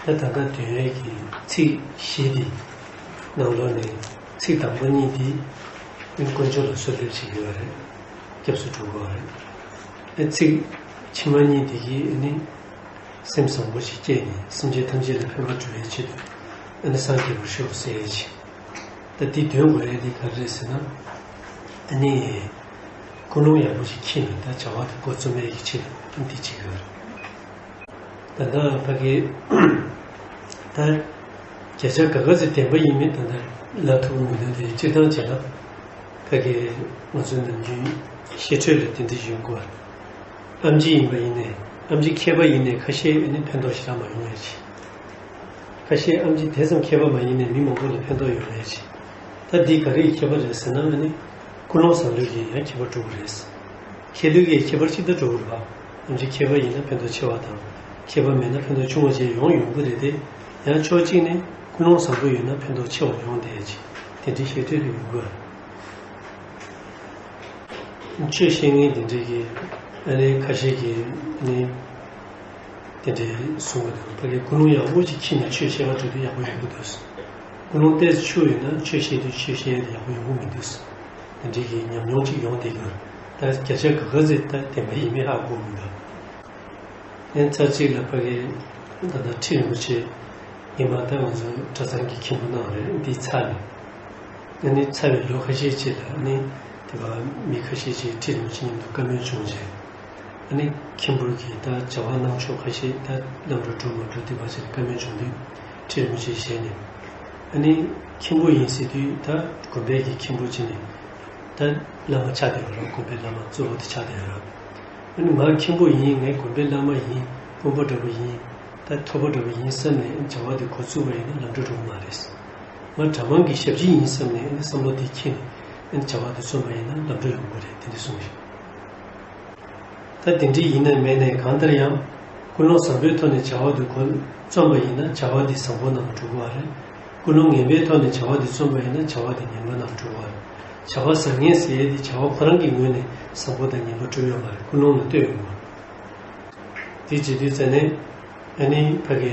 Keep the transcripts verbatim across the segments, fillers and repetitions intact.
ད་ད་ལྟ་འདོན་ཡས་ཀྱི་ཚིག་བཞི་འདི་ནང་ལོགས་ནས་ཚིག་དང་པོ་གཉིས་འདི་དཀོན་མཆོག་ལ་གསོལ་འདེབས་བྱེད་ཀྱི་ཡོད་རེད། སྐྱབས་སུ་འགྲོ་དགོས་རེད། ཚིག་ཕྱི་མ་གཉིས་འདི་གིས་ནི་སེམས་བཟང་པོ་ཞིག་སྐྱེས་ནས་སེམས་ཅན་ཐམས་ཅད་ལ་ཕན་པ་སྒྲུབ་པའི་ཆེད་དུ་ཨ་ནི་སངས་རྒྱས་པར་ཤོག་ཟེར་ཡས་ཅིག་ད་འདི་འདོན་དགོས་ཡས་འདི་ག་རེ་རེད་ཟེར་ན། ཨ་ནི་ཀུན་སློང་ཡག་པོ་ཞིག་འཁྱེར་ནས་ད་བྱ་བ་དེ་འགོ་རྩོམ་ཡས་ཀྱི་ཆེད་དུ་འདི་བྱེད་ཀྱི་ཡོད་རེད། ད་ལྟ་ཕ་གི་ད་བརྒྱ་ཆ་ག་ག་ཚོད་བདེན་པ་ཡིན་མིན་ད་ལྟ་ལབ་ཐུབ་ཀྱི་མི་འདུག་དེ་སྤྱིར་བཏང་བྱས་ན་ཕ་གི་ང་ཚོའི་ནམ་རྒྱུན་བཤད་སྲོལ་ལ་དེ་འདྲ་ཡོང་གི་ཡོད་རེད། ཨེམ་ཆི་ཡིན་པ་ཡིན་ནའི་ཨེམ་ཆི་མཁས་པ་ཡིན་ནའི་ཁ་ཤས་ཨ་ནི་ཕན་ཐོགས་ཞེ་དྲག་མ་ཡོང་ཡས་ཅིག་ཁ་ཤས་ཨེམ་ཆི་དེ་ཙམ་མཁས་པ་མ་ཡིན་ནའི་མི་མང་པོ་ལ་ཕན་ཐོགས་ཡོང་ཡས་ཅིག་ད་འདི་ག་རེའི་ཁྱད་པར་རེད་ཟེར་ན་ཨ་ནི་ཀུན་སློང་བཟང་ལོས་ཀྱི་ཡང་ཁྱད་པར་འགྲོ་གི་རེད། མཁས་ལོས་ཀྱི་ཁྱད་པར་གཅིག་ད་འགྲོ་གི་རེད་པ། ཨེམ་ཆི་མཁས་པ་ཡིན་ན་ཕན་ཐོགས་ཆེ་བ་དང་མཁས་པ་མེད་ན་ཕན་ཐོགས་ཆུང་བ་བཅས་ཡོང་ཡོང་གི་རེད་དེ། ཡང་ཕྱོགས་གཅིག་ནས་ཀུན་སློང་བཟང་པོ་ཡོད་ན་ཕན་ཐོགས་ཆེ་བ་ཡོང་བསྡད་ཡས་ཅིག་དེ་འདྲའི་བཤད་སྲོལ་རེ་ཡོང་གི་རེད། ཆོས་བཤད་མཁན་དེ་འདྲས་ཀྱིས་ཨ་ནི་ཁ་ཤས་ཀྱིས་ནི་དེ་འདྲས་གསུང་གི་འདུག་ཕ་གི་ཀུན་སློང་ཡག་པོ་ཅིག་འཁྱེར་ནས་ཆོས་བཤད་པ་འགྲོ་དུས་ཡག་པོ་ཡོང་གི་འདུག་ཀུན་སློང་ཏོག་ཙམ་ཕྱུག་ཡོད་ན་ཆོས་བཤད་དུས་ཆོས་བཤད་ཡག་པོ་ཡོང་གི་མི་འདུག་དེ་འདྲས་ཀྱི་ཉམས་མྱོང་ཅིག་ཡོང་བསྡད་ཀྱི་ཡོད་རེད། ད་བརྒྱ་ཆ་ག་ག་ཚོད་ད་བདེན་པ་ཡིན་མིན་ཧ་གོ་མི་འདུག་ཡང་ཚར་གཅིག་ལ་ཕ་གི་ད་ལྟ་ཁྲི་རིན་པོ་ཆེ་ཉི་མ་ད་ང་ཚོ་གྲྭ་ཚང་གི་མཁན་པོ་གནང་རེད། འདི་ཚར་ནས་ཨ་ནི་ཚར་བའི་ལོ་ཁ་ཤས་ཅིག་ལ་ཨ་ནི་དེ་བ་མི་ཁ་ཤས་ཅིག་ཁྲི་རིན་པོ་ཆེ་མཉམ་དུ་བཀའ་མོལ་བྱུང་རྗེས་ཨ་ནི་མཁན་པོ་གིས་ད་བྱ་བ་གནང་ཕྱོགས་ཁ་ཤས་ད་ལམ་འགྲོ་འགྲོ་མ་འགྲོ་དེ་བ་ཅིག་ལ་བཀའ་མོལ་བྱུང་དུས་ཁྲི་རིན་པོ་ཆེ་ཞལ་ནས་ཨ་ནི་མཁན་པོ་ཡིན་ཟེར་དུས་ད་དགོན་པའི་གི་མཁན་པོ་ཅིག་ནས། ད་བླ་མ་ཆགས་བསྡད་ཡོད་རེད། དགོན་པའི་བླ་མ་གཙོ་བོ་དེ་ཆགས་བསྡད་ཡོད་རེད། ཨ་ནི་ང་མཁན་པོ་ཡིན། ངའི་དགོན་པའི་བླ་མ་ཡིན། དཔོན་པོ་འདྲ་པོ་ཡིན། ད་ཐོབ་པ་འདྲ་པོ་ཡིན་བསམ་ནས་བྱ་བ་དེ་འགོ་བཙུགས་པ་ཡིན་ན་ལམ་འགྲོ་འགྲོ་གི་མ་རེད། ང་གྲྭ་མང་གི་ཞབས་ཕྱི་ཡིན་བསམ་ནས་བསམ་བློ་དེ་འཁྱེར་ནས་བྱ་བ་དེ་རྩོམ་པ་ཡིན་ན་ལམ་འགྲོ་ཡོང་གི་རེད། དེ་འདྲ་གསུངས་ཤིང་། ད་དེ་འདྲ་ཡིན་ན་མེད་ན་གང་ལྟར་ཡང་། ཀུན་སློང་བཟང་པོའི་ཐོག་ནས་བྱ་བ་དེ་ཁོ་རྩོམ་པ་ཡིན་ན་བྱ་བ་དེ་བཟང་པོ་ནང་འགྲོ་གི་རེད། ཀུན་སློང་ངན་པའི་ཐོག་ནས་བྱ་བ་དེ་རྩོམ་པ་ཡིན་ན་བྱ་བ་དེ་ངན་པ་ནང་འགྲོ་གི་རེད། བྱ་བ་བཟང་ངན་ཟེར་ཡས་དེ་བྱ་བ་ཁོ་རང་གི་ངོས་ནས་བཟང་པོ་དང་ངན་པ་གྲུབ་ཡོད་མ་རེད། ཀུན་སློང་ལ་ལྟོས་ཡོད་མ་རེད། དེ་བྱེད་དུས་ཙ་ནས་ཨ་ནི་ཕ་གི་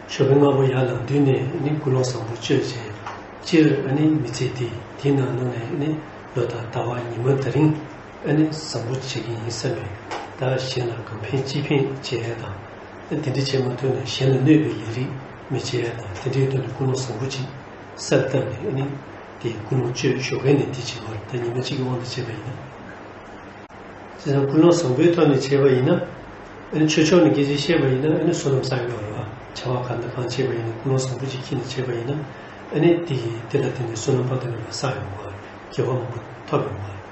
ཞོགས་པ་སྔ་པོ་ཡར་ལངས་དུས་ནས་ཨ་ནི་ཀུན་སློང་བཟང་པོ་སྤྱོད་བྱས། སྤྱིར་ཨ་ནི་མི་ཚེ་འདི་དེའི་ནང་ལོགས་ནས་ཨ་ནི་ལོ་དང་ཟླ་བ་ཉི་མ་ད་རིང་ཨ་ནི་བཟང་པོ་བྱེད་ཀྱི་ཡིན་བསམ་པའི་ད་གཞན་ལ་གང་ཕན་ཅི་ཕན་བྱེད་ཡས་དང་། ཨ་དེ་འདྲ་བྱེད་མ་ཐུབ་ན་གཞན་ལ་གནོད་པའི་ལས་རིགས་མི་བྱེད་ཡས་དང་། དེ་འདྲའི་ཐོག་ནས་ཀུན་སློང་བཟང་པོ་ཅིག་གསར་བཏབ་ནས་ཨ་ནི་དེ་ཀུན་སློང་སྤྱོད་ཞོགས་ཀས་ནས་དེ་བྱེད་དགོས་རེད། ད་ཉི་མ་གཅིག་གི་དབང་དུ་བྱས་པ་ཡིན་ན། བྱས་ཙང་ཀུན་སློང་བཟང་པོའི་ཐོག་ནས་བྱས་པ་ཡིན་ན། ཨ་ནི་ཆོས་ཕྱོགས་ནས་སྐད་ཆ་བཤད་པ་ཡིན་ན་ཨ་ནི་བསོད་ནམས་བསགས་ཡོང་བ་རེད་པ། བྱ་བ་གང་དང་གང་བྱས་པ་ཡིན་ན་ཀུན་སློང་བཟང་པོ་ཅིག་འཁྱེར་ནས་བྱས་པ་ཡིན་ན། ཨ་ནི་དེ་ཡིས་དེ་ལ་བརྟེན་ནས་བསོད་ནམས་དཔག་ཏུ་མེད་པ་བསགས་ཡོང་བ་རེད། དགེ་བ་མང་པོ་ཐོབ་ཡོང་བ་རེད།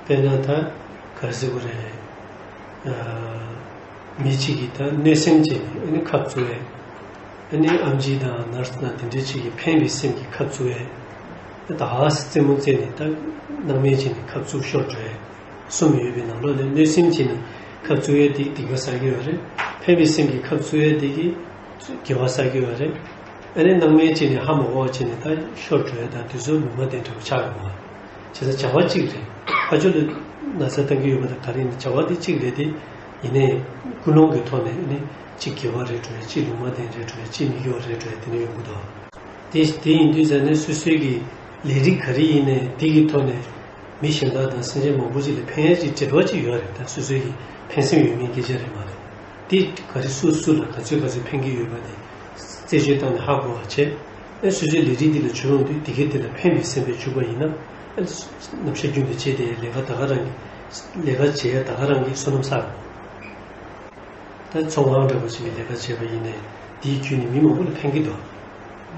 དཔེར་ན་ད་ག་རེ་ཟེར་དགོས་རེད། ཨ་མི་གཅིག་གིས་ད་གནོད་སེམས་བྱས་ནས་ཨ་ནི་ཁབ་བཙུགས་པས། ཨ་ནི་ཨེམ་ཆི་དང་ནར་སི་དང་དེ་འདྲའི་གཅིག་གིས་ཕན་པའི་སེམས་ཀྱིས་ཁབ་བཙུགས་པས། ད་ཧ་སི་རྩེད་མོ་རྩེས་ནས་ད་སྣང་མེད་བྱས་ནས་ཁབ་བཙུགས་ཤོར་འགྲོ་ཡས་གསུམ་ཡོད་པའི་ནང་ལོགས་ནས་གནོད་སེམས་བྱས་ནས་ཁབ་བཙུགས་ཡས་དེ་སྡིག་པ་བསགས་ཀྱི་ཡོད་རེད། ཕན་པའི་སེམས་ཀྱིས་ཁབ་བཙུགས་ཡས་དེ་གིས་དགེ་བ་བསགས་ཀྱི་ཡོད་རེད། ཨ་ནི་སྣང་མེད་བྱས་ནས་ཧ་མ་གོ་བ་བྱས་ནས་ད་ཤོར་འགྲོ་ཡས་དང་དེ་ཚོ་ལུང་མ་བསྟན་འདྲ་པོ་ཆགས་ཡོང་བ། བྱས་ཙང་བྱ་བ་གཅིག་རེད། ཕར་ཕྱོགས་ལ་ན་ཚ་བཏང་གི་ཡོད་པ་དང་ག་རེ་ཡིན་ན་བྱ་བ་དེ་གཅིག་རེད་དེ། ཡིན་ནའི་ཀུན་སློང་གི་ཐོག་ནས་ནི་གཅིག་དགེ་བ་རེད་འགྲོ་ཡ། གཅིག་ལུང་མ་བསྟན་རེད་འགྲོ་ཡ། གཅིག་མི་དགེ་བ་རེད་འགྲོ་ཡ། དེ་འདྲ་ཡོང་གི་འདུག་དེ་དེ་ཡིན་དུས་ཙང་ནས་སོ་སོའི་གི་ལས་རིགས་ག་རེ་ཡིན་ནའི་དེ་གི་ཐོག་ནས་མི་གཞན་དག་དང་སེམས་ཅན་མང་པོ་ཅིག་ལ་ཕན་ཡ་ཅིག་འབྲེལ་བ་ཅིག་ཡོད་རེད། ད་སོ་སོའི་གི་ཕན་སེམས་ཡོད་མེད་སྐད་ཆ་རེད་མ་རེད། དེ་ག་རེ་སུ་སུ་ལ་ག་ཚོད་ག་ཚོད་ཕན་གྱི་ཡོད་པ་དེ་རྩད་གཅོད་བཏང་ནས་ཧ་གོ་བ་བྱས། ཨེ་སོ་སོའི་ལས་རིགས་འདི་ལ་བྱུང་ཡོང་དུས་དེ་གས་དེ་ལ་ཕན་པའི་སེམས་པས་འཇུག་པ་ཡིན་ན། ཨེ་ནམ་ཞག་རྒྱུན་དུ་བྱས་ཏེ་ལས་ཀ་ད་ག་རང་གི་ལས་ཀ་བྱེད་ཡ་ད་ག་རང་གི་བསོད་ནམས་བསགས། ད་ཚོང་ཁང་འདྲ་པོ་ཞིག་གི་ལས་ཀ་བྱས་པ་ཡིན་ནའི་དེའི་བརྒྱུད་ནས་མི་མང་པོ་ལ་ཕན་གྱི་འདུག་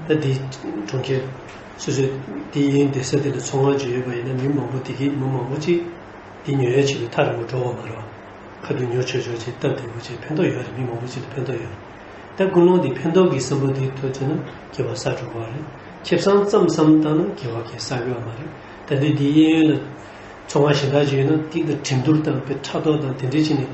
ད་འདི་གྲོང་ཁྱེར་སོ་སོའི་དེ་ཡིན་སྡོད་ས་དེ་ལ་ཚོང་ཁང་ཅིག་ཡོད་པ་ཡིན་ན་མི་མང་པོ་དེ་གས་མི་མང་པོ་ཅིག་དེ་ཉོ་ཡ་ཆེད་དུ་ཐག་རིང་པོ་འགྲོ་བ་མ་རེད། ཁ་ཐུག་ཉོ་ཆོག་ཆོག་ཅིག་སྟབས་བདེ་པོ་ཅིག་ཕན་ཐོགས་ཡོད་རེད། མི་མང་པོ་ཅིག་ལ་ཕན་ཐོགས་ཡོད་རེད། ད་ཀུན་སློང་འདི་ཕན་ཐོགས་ཀྱི་བསམ་བློ་འདི་ཐོག་བྱས་ན་དགེ་བ་བསགས་འགྲོ་གི་རེད། ཁེ་བཟང་ཙམ་བསམ་བཏང་ན་དགེ་བ་གང་ཡང་བསགས་ཀྱི་ཡོད་མ་རེད། ད་དུས་འདི་གཡས་གཡོན་ལ་ཚོང་ཁང་གཞན་དག་ཅིག་ཡོད་ན་དེ་དང་འགྲན་བསྡུར་དང་དཔེ་ཕྲག་དོག་དང་དེ་འདྲས་བྱས་ནས།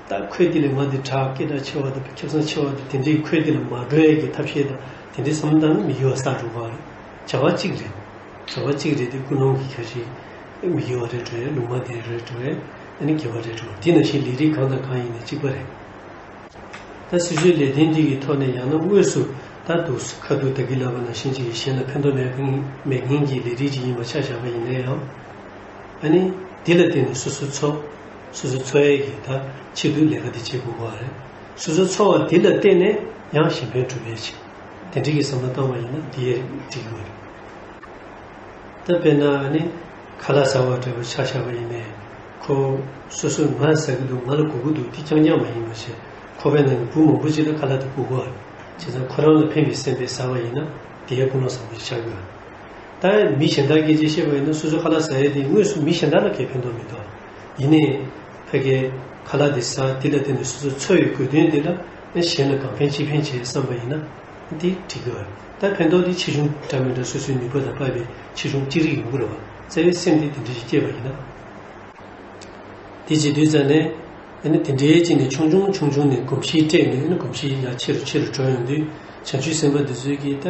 ད་ཁོས་འདི་ལས་ང་འདི་དྲག་སྐད་གྲགས་ཆེ་བ་དང་ཁེ་བཟང་ཆེ་བ་དང་དེ་འདྲས་ཁོས་འདི་ལ་མ་འགྲོ་ཡས་ཀྱི་ཐབས་ཤེས་དང་དེ་འདྲས་བསམ་བཏང་ན་མི་དགེ་བ་བསགས་འགྲོ་གི་རེད། བྱ་བ་གཅིག་རེད། བྱ་བ་གཅིག་རེད་དེ་ཀུན་སློང་གི་ཁ་ཤས་མི་དགེ་བ་རེད་འགྲོ་ཡས། ལུང་མ་བསྟན་རེད་འགྲོ་ཡས། ཨ་ནི་དགེ་བ་རེད་འགྲོ་ཡས། དེ་ནང་བཞིན་ལས་རིགས་གང་དང་གང་ཡིན་ནའི་གཅིག་པ་རེད། ད་སྲིད་བྱུས་ལས་དོན་འདི་གི་ཐོག་ནས་ཡང་ན་དངོས་སུ་ད་འདུག་ཁ་ཐུག་ད་གིན་ལབ་པ་ནང་བཞིན་ཅིག་གཞན་ལ་ཕན་ཐོགས་མེད་མཁན་མེད་མཁན་གྱི་ལས་རིགས་ཅིག་ཡིན་པ་ཆ་བཞག་པ་ཡིན་ན་ཡང་། ཨ་ནི་འདི་ལ་བརྟེན་ནས་སོ་སོ་འཚོ། སོ་སོ་འཚོ་ཡས་ཀྱི་ད་ཆེད་དུ་ལས་ཀ་འདི་བྱེད་དགོས་པ་རེད། སོ་སོ་འཚོ་བ་འདི་ལ་བརྟེན་ནས་ཡང་གཞན་ཕན་སྒྲུབ་ཡས་ཆེད། དེ་འདྲའི་གི་བསམ་བློ་བཏང་བ་ཡིན་ན་འདི་ཡས་འགྲིག་གི་རེད། ད་དཔེར་ན་ཨ་ནི་ཁ་ལག་ཟ་བ་འདྲ་པོ་ཆ་བཞག་པ་ཡིན་ནའི། ཁོ་སོ་སོས་ང་ཟ་གི་འདུག་ང་ལ་དགོས་ཀྱི་འདུག་དེ་རྐྱང་རྐྱང་མ་ཡིན་པ་བྱས། ཁོ་པའི་ནང་གི་བུ་མང་པོ་ཅིག་ལ་ཁ་ལག་དེ་དགོས་ཀྱི་ཡོད་རེད། བྱས་ཙང་ཁོ་རང་ལ་ཕན་པའི་སེམས་པས་ཟ་བ་ཡིན་ན་དེ་ཡང་ཀུན་སློང་བཟང་པོ་ཞིག་ཆགས་ཀྱི་ཡོད་རེད། ད་མི་གཞན་དག་སྐད་ཆ་བཤད་པ་ཡིན་ན་སོ་སོ་ཁ་ལག་ཟ་ཡས་དེ་དངོས་སུ་མི་གཞན་དག་ལ་གའི་ཕན་ཐོགས་མི་འདུག་ཡིན་ནའི་ཕ་གིའི་ཁ་ལག་དེ་ཟ་དེ་ལ་བརྟེན་ནས་སོ་སོ་འཚོ་བའི་དགོས་དོན་དེ་ལ་གཞན་ལ་གང་ཕན་ཅི་ཕན་བྱེད་བསམ་པ་ཡིན་ན། དེ་འགྲིག་གི་ཡོད་རེད། ད་ཕན་ཐོགས་དེ་ཆེ་ཆུང་འདྲ་མི་འདྲ་སོ་སོའི་ནུས་པ་དང་དཔག་པའི་ཆེ་ཆུང་ཅི་རིགས་ཡོང་གི་རེད་བ། བརྩེ་བའི་སེམས་དེ་དེ་འདྲ་ཞིག་སྐྱེས་པ་ཡིན་ན། དེ་བྱེད་དུས་ཙ་ནས་ཨ་ནི་དེ་འདྲའི་ཅིག་ནས་ཆུང་ཆུང་ཆུང་ཆུང་ནས་གོམས་གཤིས་སྤྲད་ནས་ཨ་ནི་གོམས་གཤིས་ཡར་ཆེ་རུ་ཆེ་རུ་འགྲོ་ཡོང་དུས་བྱང་ཆུབ་སེམས་དཔའ་འདི་ཚོས་ཀྱིས་ད་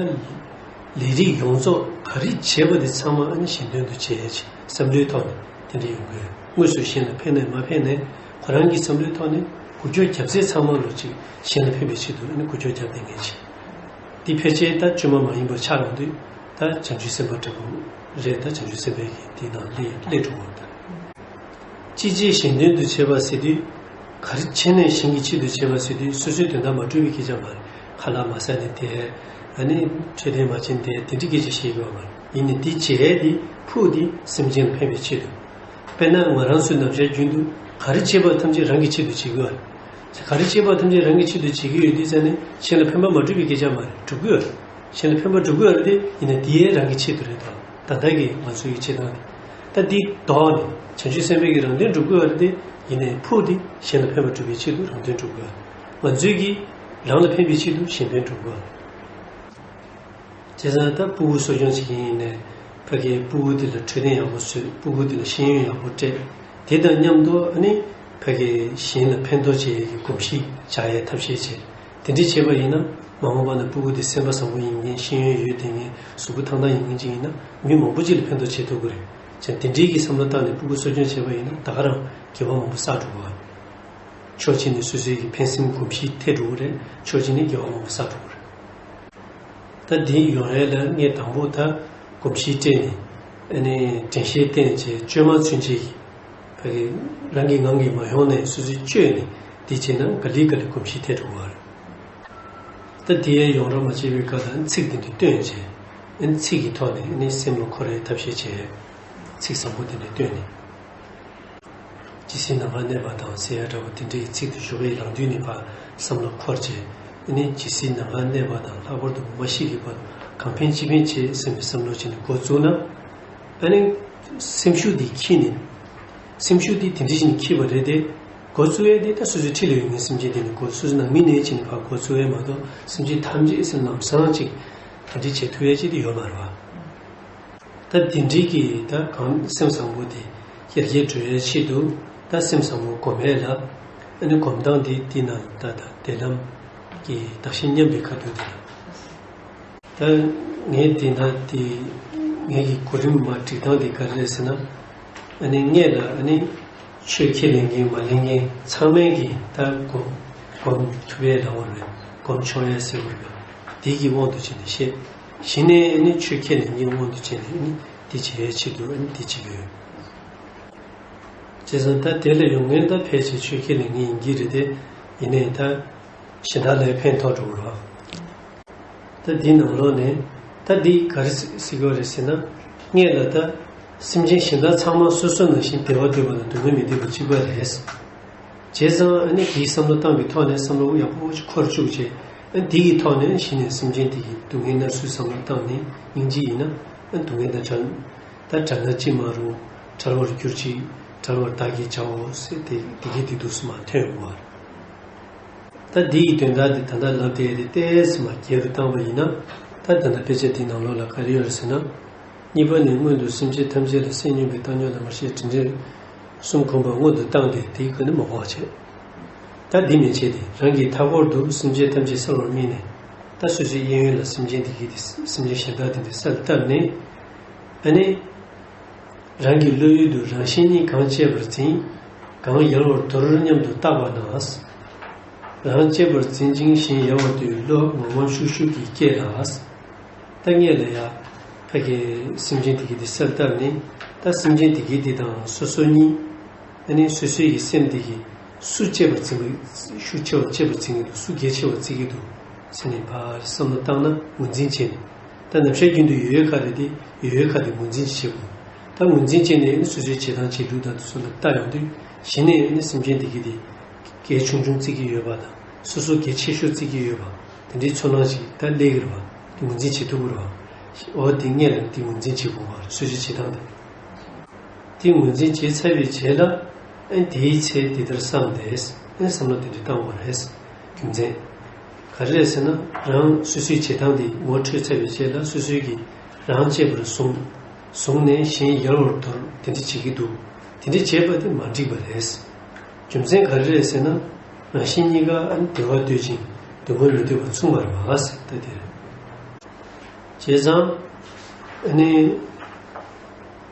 ལས་རིགས་ཡོངས་རྫོགས་ག་རེ་བྱས་པ་དེ་ཚང་མ་ཨ་ནི་གཞན་དོན་དུ་བྱས་ཡས་ཅིག་བསམ་བློའི་ཐོག་ནས་དེ་འདྲ་ཡོང་གི་ཡོད། དངོས་སུ་གཞན་ལ་ཕན་ནས་མ་ཕན་ནས་ཁོ་རང་གི་བསམ་བློའི་ཐོག་ནས་འགུལ་སྐྱོད་རྒྱབ་ཚད་ཚང་མ་ལོ་གཅིག་གཞན་ལ་ཕན་པའི་ཆེད་དུ་ཨ་ནི་འགུལ་སྐྱོད་རྒྱབ་བསྡད་མཁན་ཅིག་འདི་ཕལ་ཆེར་ད་བཅོས་མ་མ་ཡིན་པ་ཆགས་ཡོང་དུས་ད་བྱང་ཆུབ་སེམས་དཔའ་འདྲ་པོ་རེད། ད་བྱང་ཆུབ་སེམས་དཔའི་གི་དེའི་ནང་སླེབས་སླེབས་འགྲོ་བ་ད། ཅི་བྱེད་གཞན་དོན་དུ་བྱེད་པ་ཟེར་དུས། ག་རེ་བྱས་ནས་གཞན་གྱི་ཆེད་དུ་བྱེད་པ་ཟེར་དུས་སོ་སོའི་དོན་དག་མ་འགྲུབ་པའི་སྐད་ཆ་མ་རེད། ཁ་ལག་མ་ཟ་ནས་བསྡད། ཨ་ནི་འཕྲོད་བསྟེན་མ་བྱས་ནས་བསྡད་དེ་འདྲའི་སྐད་ཆ་བཤད་ཡོད་མ་རེད། ཡིན་ནའི་འདི་བྱས་ཏེ་ཕུགས་དེ་སེམས་ཅན་ལ་ཕན་པའི་ཆེད་དུ། དཔེར་ན་ང་རང་ཚོའི་ནམ་ཞག་རྒྱུན་དུ་ག་རེ་བྱེད་པ་ཐམས་ཅད་རང་གི་ཆེད་དུ་བྱེད་ཀྱི་ཡོད་རེད། ག་རེ་བྱེད་པ་ཐམས་ཅད་རང་གི་ཆེད་དུ་བྱེད་ཀྱི་ཡོད་དུས་ཙ་ནས་གཞན་ལ་ཕན་པ་མ་སྒྲུབ་པའི་སྐད་ཆ་མ་རེད། སྒྲུབ་ཀྱི་ཡོད་རེད། གཞན་ལ་ཕན་པ་སྒྲུབ་ཀྱི་ཡོད་རེད་དེ། ཡིན་ནའི་དེ་ཡང་རང་གི་ཆེད་དུ་རེད་དོ། ད་ལྟ་གི་ང་ཚོའི་བྱེད་སྟངས་དེ། ད་འདི་ལྡོག་ནས་བྱང་ཆུབ་སེམས་དཔའི་གི་རང་དོན་སྒྲུབ་ཀྱི་ཡོད་རེད་དེ། ཡིན་ནའི་ཕུགས་དེ་གཞན་ལ་ཕན་པ་སྒྲུབ་པའི་ཆེད་དུ་རང་དོན་སྒྲུབ་ཀྱི་ཡོད་རེད། ང་ཚོའི་གི་རང་ལ་ཕན་པའི་ཆེད་དུ་གཞན་ཕན་སྒྲུབ་ཀྱི་ཡོད་རེད། བྱས་ཙང་ད་སྤུ་གུ་གསོ་སྐྱོང་བྱེད་མཁན་ཡིན་ནའི་ཕ་གིའི་སྤུ་གུ་དེ་ལ་འཕྲོད་བསྟེན་ཡག་པོ་བཟོས། སྤུ་གུ་དེ་ལ་ཤེས་ཡོན་ཡག་པོ་སྤྲད། དེ་དང་མཉམ་དུ་ཨ་ནི་ཕ་གིའི་གཞན་ལ་ཕན་ཐོགས་བྱེད་ཡས་ཀྱི་གོམས་གཤིས་འཇགས་ཡས་ཐབས་ཤེས་བྱས། དེ་འདྲ་བྱས་པ་ཡིན་ན་མ་འོངས་པ་ན་སྤུ་གུ་དེ་སེམས་པ་བཟང་པོ་ཡིན་མཁན། ཤེས་ཡོན་ཡོད་བསྡད་མཁན། གཟུགས་པོ་ཐང་ཐང་ཡིན་མཁན་ཅིག་ཡིན་ན་མི་མང་པོ་ཅིག་ལ་ཕན་ཐོགས་བྱེད་ཐུབ་ཀྱི་རེད། བྱས་དེ་འདྲའི་གི་བསམ་བློ་བཏང་ནས་སྤུ་གུ་གསོ་སྐྱོང་བྱས་པ་ཡིན་ན་ད་ག་རང་དགེ་བ་མང་པོ་བསགས་འགྲོ་གི་རེད། ཕྱོགས་གཅིག་ནས་སོ་སོའི་གི་ཕན་སེམས་གོམས་གཤིས་ཐེབས་འགྲོ་གི་རེད། ཕྱོགས་གཅིག་ནས་དགེ་བ་མང་པོ་བསགས་འགྲོ་གི་རེད། ད་འདི་ཡོང་ཡས་ལ་ངས་དང་པོ་ད་གོམས་གཤིས་སྤྲད་ནས་ཨ་ནི་དྲན་ཤེས་བསྟེན་བྱས་བཅོས་མ་ཚུན་ཆད་ཀྱི་ཕ་གི་རང་གི་ངང་གིས་མ་ཡོང་ནས་སོ་སོས་བཅོས་ནས་འདི་བྱས་ན་ག་ལེ་ག་ལེ་གོམས་གཤིས་ཐེབས་འགྲོ་གི་རེད། ད་འདི་ཡས་ཡོང་རོགས་མ་བྱས་པའི་སྐབས་ལ་ཚིག་འདི་འདྲ་བཏོན་བྱས་ཨ་ནི་ཚིག་གི་ཐོག་ནས་ཨ་ནི་སེམས་ལ་འཁོར་ཡས་ཐབས་ཤེས་བྱས། ཚིག་བཟང་པོ་འདི་འདྲ་བཏོན་ནས། ཇི་སྲིད་ནམ་མཁའ་གནས་པ་དང་ཟེར་ཡ་འདྲ་བོ་དེ་འདྲའི་ཚིག་དེ་ཞུ་བའི་ལངས་དུས་ནས་ཕར་བསམ་བློ་འཁོར་བྱས། ཨ་ནི་ཇི་སྲིད་ནམ་མཁའ་གནས་པ་དང་ལྷག་པར་དུ་མ་ཤི་གི་བར་དུ་གང་ཕན་ཅི་ཕན་བྱེད་བསམ་པའི་བསམ་བློ་བྱས་ནས་འགོ་བཙུགས་ན། ཨ་ནི་སེམས་ཤུགས་འདི་འཁྱེར་ནས། སེམས་ཤུགས་འདི་དེ་འདྲ་བྱས་ནས་འཁྱེར་བ་རེད་དེ། འགོ་བཙུགས་ཡས་དེ་ད་སོ་སོའི་འཁྲིས་ལ་ཡོད་མཁན་སེམས་ཅན་དེ་ནས་འགོ་བཙུགས། སོ་སོའི་ནང་མི་ནས་བྱས་ནས་ཕར་འགོ་བཙུགས་ཡས་མ་གཏོགས་སེམས་ཅན་ཐམས་ཅད་སེམས་ལམ་སང་ཅིག་ག་འདྲ་བྱེད་ཐུབ་ཡས་ཅིག་དེ་ཡོད་མ་རེད་བ། ད་དེ་འདྲའི་གི་ད་གང་སེམས་བཟང་པོ་དེ་ཡར་རྒྱས་འགྲོ་ཡའི་ཆེད་དུ་ད་སེམས་བཟང་པོ་སྒོམ་ཡས་ལ། ཨ་ནི་སྒོམ་སྟངས་དེ་དེ་ན་ད་ད་དེ་ལམ་གྱི་བདག་གཞན་མཉམ་པའི་ཁ་ཐུག་དེ་ལ། ད་ངས་དེ་ན་དེ་ངས་ཀྱི་གོ་རིམ་མ་སྒྲིག་སྟངས་དེ་ག་རེ་རེད་ཟེར་ན། ཨ་ནི་སྔས་ལ་ཨ་ནི་ཆོས་ཁས་ལེན་མཁན་མ་ལེན་མཁན་ཚང་མས་ཀྱི་ད་སྒོམ་སྒོམ་ཐུབ་ཡས་ལ་འོར་བས་སྒོམ་ཆོག་ཡས་ཟེར་བ་རེད། དེ་གི་དབང་དུ་བྱས་ནས་བཤད། གཞི་ནས་ཨ་ནི་ཆོས་ཁས་ལེན་མཁན་དབང་དུ་བྱས་ནས་ཨ་ནི་དེ་བྱེད་ཡས་ཆེད་དུ་ཨ་ནི་དེ་བྱེད་ཀྱི་ཡོད། བྱས་ཙང་ད་དེ་ལ་ཡོང་མཁན་ད་ཕལ་ཆེར་ཆོས་ཁས་ལེན་མཁན་ཡིན་གྱི་རེད་དེ། ཡིན་ནའི་ད་གཞན་དག་ལ་ཕན་ཐོགས་འགྲོ་གི་རེད། ད་འདི་ནང་ལོགས་ནས་ད་འདི་ག་རེ་ཟེར་གྱི་ཡོད་རེད་ཟེར་ན། སྔས་ལ་ད་སེམས་ཅན་གཞན་དག་ཚང་མ་སོ་སོ་ནང་བཞིན་བདེ་བ་འདོད་པ་དང་སྡུག་བསྔལ་མི་འདོད་པ་གཅིག་པ་རེད། བྱས་ཙང་ཨ་ནི་དེའི་བསམ་བློ་བཏང་བའི་ཐོག་ནས་བསམ་བློ་ཡག་པོ་འཁོར་བཅུག་བྱས། ཨ་ནི་དེ་ཡི་ཐོག་ནས་གཞི་ནས་སེམས་ཅན་དེ་ཡི་སྡུག་བསྔལ་མནར་སའི་བསམ་བློ་བཏང་ནས་སྙིང་རྗེ་ཡིན་ན་ཨ་ནི་སྡུག་བསྔལ་དང་བྲལ། ད་བྲལ་ན་ཅི་མ་རུང་། བྲལ་བར་གྱུར་ཅིག་བྲལ་བར་བདག་གིས་བྱའོ་ཟེར་ཏེ་དེ་གི་དེ་འདུག་སེ་མར་ཐོན་ཡོང་བ་རེད། ད་འདི་ཡི་དོན་དག་འདི་ད་ལྟ་ལབ་བསྡད་དེ་ཏོག་ཙམ་རྒྱས་པར་བཏང་བ་ཡིན་ན། ད་ད་ལྟ་དཔེ་ཆ་འདི་ནང་ལོགས་ལ་ག་རེ་ཡོད་རེད་ཟེར་ན། གཉིས་པ་ནི་སྔོན་དུ་སེམས་ཅན་ཐམས་ཅད་ལ་སེམས་མྱོང་བའི་བཏང་སྙོམས་དང་མར་ཤེས་དྲིན་དྲན་གསུམ་གོམས་པ་སྔོན་དུ་བཏང་སྟེ་དེའི་སྒོ་ནས་མ་འགོག་བྱེད། ད་འདི་མན་ཆད་དེ་རང་གི་མཐའ་འཁོར་དུ་སེམས་ཅན་ཐམས་ཅད་གསལ་བར་དམིགས་ནས། ད་སོ་སོའི་གཡས་གཡོན་ལ་སེམས་ཅན་དེ་གའི་དེ་སེམས་ཅན་གཞན་དག་དེ་འདྲ་གསལ་བཏབ་ནས། ཨ་ནི། རང་གི་བློ་ཡུལ་དུ་རང་གཞན་གཉིས་གང་སྤྱད་པར་འཛིན། གང་ཡལ་བར་འདོར་སྙམ་དུ་བརྟག་པ་ན། རང་གཅེས་པར་འཛིན་ཅིང་གཞན་ཡལ་བར་འདོད་བློ་ངང་ངམ་ཤུགས་ཤུགས་ཀྱིས་སྐྱེ་ལ། ད་སྔོན་ལ་ཡ། ཕ་གི་སེམས་ཅན་དེ་གི་དེ་གསལ་བཏབ་ནས། ད་སེམས་ཅན་དེ་གི་དེ་དང་སོ་སོ་གཉིས། ཨ་ནི་སོ་སོའི་གི་སེམས་དེ་གི་སུ་གཅེས་པར་འཛིན་པ། ཤུགས་ཆེ་བ་གཅེས་པར་འཛིན་གྱི་འདུག་སུ་གལ་ཆེ་བ་བརྩི་གི་འདུག་ཟེར་ནས་ཕར་བསམ་བློ་བཏང་ན་ངོས་འཛིན་བྱས་ནས། ད་ནམ་ཞག་རྒྱུན་དུ་ཡོད་ཡོད་ཁ་རེད་དེ། ཡོད་ཡོད་ཁ་དེ་ངོས་འཛིན་བྱེད་དགོས། ད་ངོས་འཛིན་བྱས་ནས་ཨ་ནི་སོ་སོའི་བྱེད་སྟངས་བྱེད་ལུགས་དང་དེ་ཚོ་ལ་བལྟ་ཡོང་དུས། གཞི་ནས་ཨ་ནི་སེམས་ཅན་དེ་གི་དེ་གལ་ཆུང་ཆུང་བརྩི་གི་ཡོད་པ་དང་། སོ་སོ་གལ་ཆེ་ཤོས་བརྩི་གི་ཡོད་པ། དེ་འདྲའི་ཚོར་སྣང་ཞིག་ད་སླེབས་ཀྱི་རེད་པ། དེ་ངོས་འཛིན་བྱེད་ཐུབ་ཀྱི་རེད་པ། འོ་དེ་སྔོན་ལ་དེ་ངོས་འཛིན་བྱེད་དགོས་པ་རེད། སོ་སོའི་བྱེད་སྟངས་དེ། དེ་ངོས་འཛིན་བྱས་ཚར་བའི་རྗེས་ལ། ཨ་ནི་དེའི་ཚེ་དེ་ལྟར་བསམ་སྟེ། ཨ་ནི་བསམ་བློ་དེ་འདྲ་བཏང་བ་རེད། རྒྱུ་མཚན། ག་རེ་རེད་ཟེར་ན། རང་སོ་སོའི་བྱེད་སྟངས་དེ་ངོ་འཕྲོད་ཚར་བའི་རྗེས་ལ་སོ་སོའི་གི་རང་གཅེས་པར་བཟུང་། བཟུང་ནས་གཞན་ཡལ་བར་དོར། དེ་འདྲ་བྱེད་ཀྱི་འདུག་དེ་འདྲ་བྱས་པ་དེ་མ་འགྲིག་པ་རེད། རྒྱུ་མཚན་ག་རེ་རེད་ཟེར་ན། རང་གཞན་གཉིས་ཀ་ཨ་ནི་བདེ་བ་འདོད་ཅིང་། སྡུག་བསྔལ་མི་འདོད་པ་མཚུངས་པ་རེད་པ་ཟེར། ད་དེ་རེད། བྱས་ཙང་། ཨ་ནི།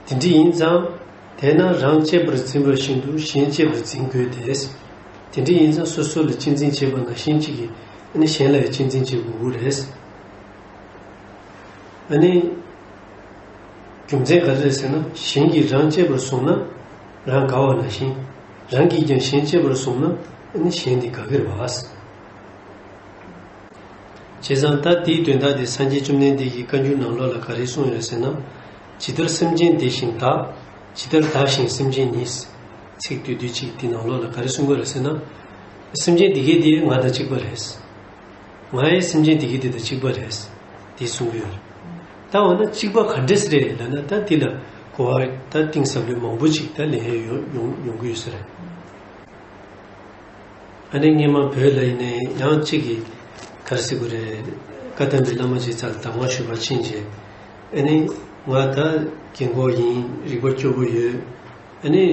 དེ་འདྲ་ཡིན་ཙང་། དེས་ན་རང་གཅེས་པར་འཛིན་པ་བཞིན་དུ་གཞན་གཅེས་པར་འཛིན་དགོས་ཏེ། དེ་འདྲ་ཡིན་ཙང་སོ་སོ་ལ་གཅེས་འཛིན་བྱེད་པ་ནང་བཞིན་གཅིག་གིས་ཨ་ནི་གཞན་ལ་ཡང་གཅེས་འཛིན་བྱེད་དགོས་ཀྱི་རེད། ཨ་ནི། རྒྱུ་མཚན་ག་རེ་རེད་ཟེར་ན། གཞན་གྱིས་རང་གཅེས་པར་བཟུང་ན་རང་དགའ་བ་ནང་བཞིན། རང་གིས་ཀྱང་གཞན་གཅེས་པར་བཟུང་ན་ཨ་ནི་གཞན་དེ་དགའ་གི་རེད་པ། བྱས་ཙང་ད་དེའི་དོན་དག་དེ་སངས་རྒྱས་བཅོམ་ལྡན་འདས་ཀྱིས་བཀའ་འགྱུར་ནང་ལོགས་ལ་ག་རེ་གསུངས་ཡོད་ཟེར་ན། ཇི་ལྟར་སེམས་ཅན་བདེ་ཞིང་བདག་ཇི་ལྟར་བདག་གཞན་སེམས་ཅན་ཉིད། ཚིག་བསྡུས་བསྡུས་གཅིག་དེ་ནང་ལོགས་ལ་ག་རེ་གསུང་གི་རེད་ཟེར་ན། སེམས་ཅན་དེ་གའི་དེ་ང་དང་གཅིག་པ་རེད། ང་ཡང་སེམས་ཅན་དེ་གའི་དེ་དང་གཅིག་པ་རེད། དེ་གསུང་གི་ཡོད་རེད། ད་འོ་ན་གཅིག་པ་ག་འདྲས་རེད་ལབ་ན། ད་དེ་ལ་གོ་བ་ད་གཏིང་ཟབ་པོ་མང་པོ་ཅིག་ད་ལེན་ཡ་ཡོང་ཡོང་ཡོང་གི་ཡོད་ས་རེད། ཨ་ནི་སྔོན་མ་བོད་ལ་ཡིན་ནའི་ཡང་གཅིག་གིས་ག་རེ་ཟེར་དགོས་རེད། བཀའ་གདམས་པའི་བླ་མ་ཅིག་རྩ་ལ་གདམས་ངག་ཞུ་བར་ཕྱིན་རྗེས། ཨ་ནི་ང་ད་རྒན་གོག་ཡིན། རིག་པ་སྐྱོ་པོ་ཡོད། ཨ་ནི་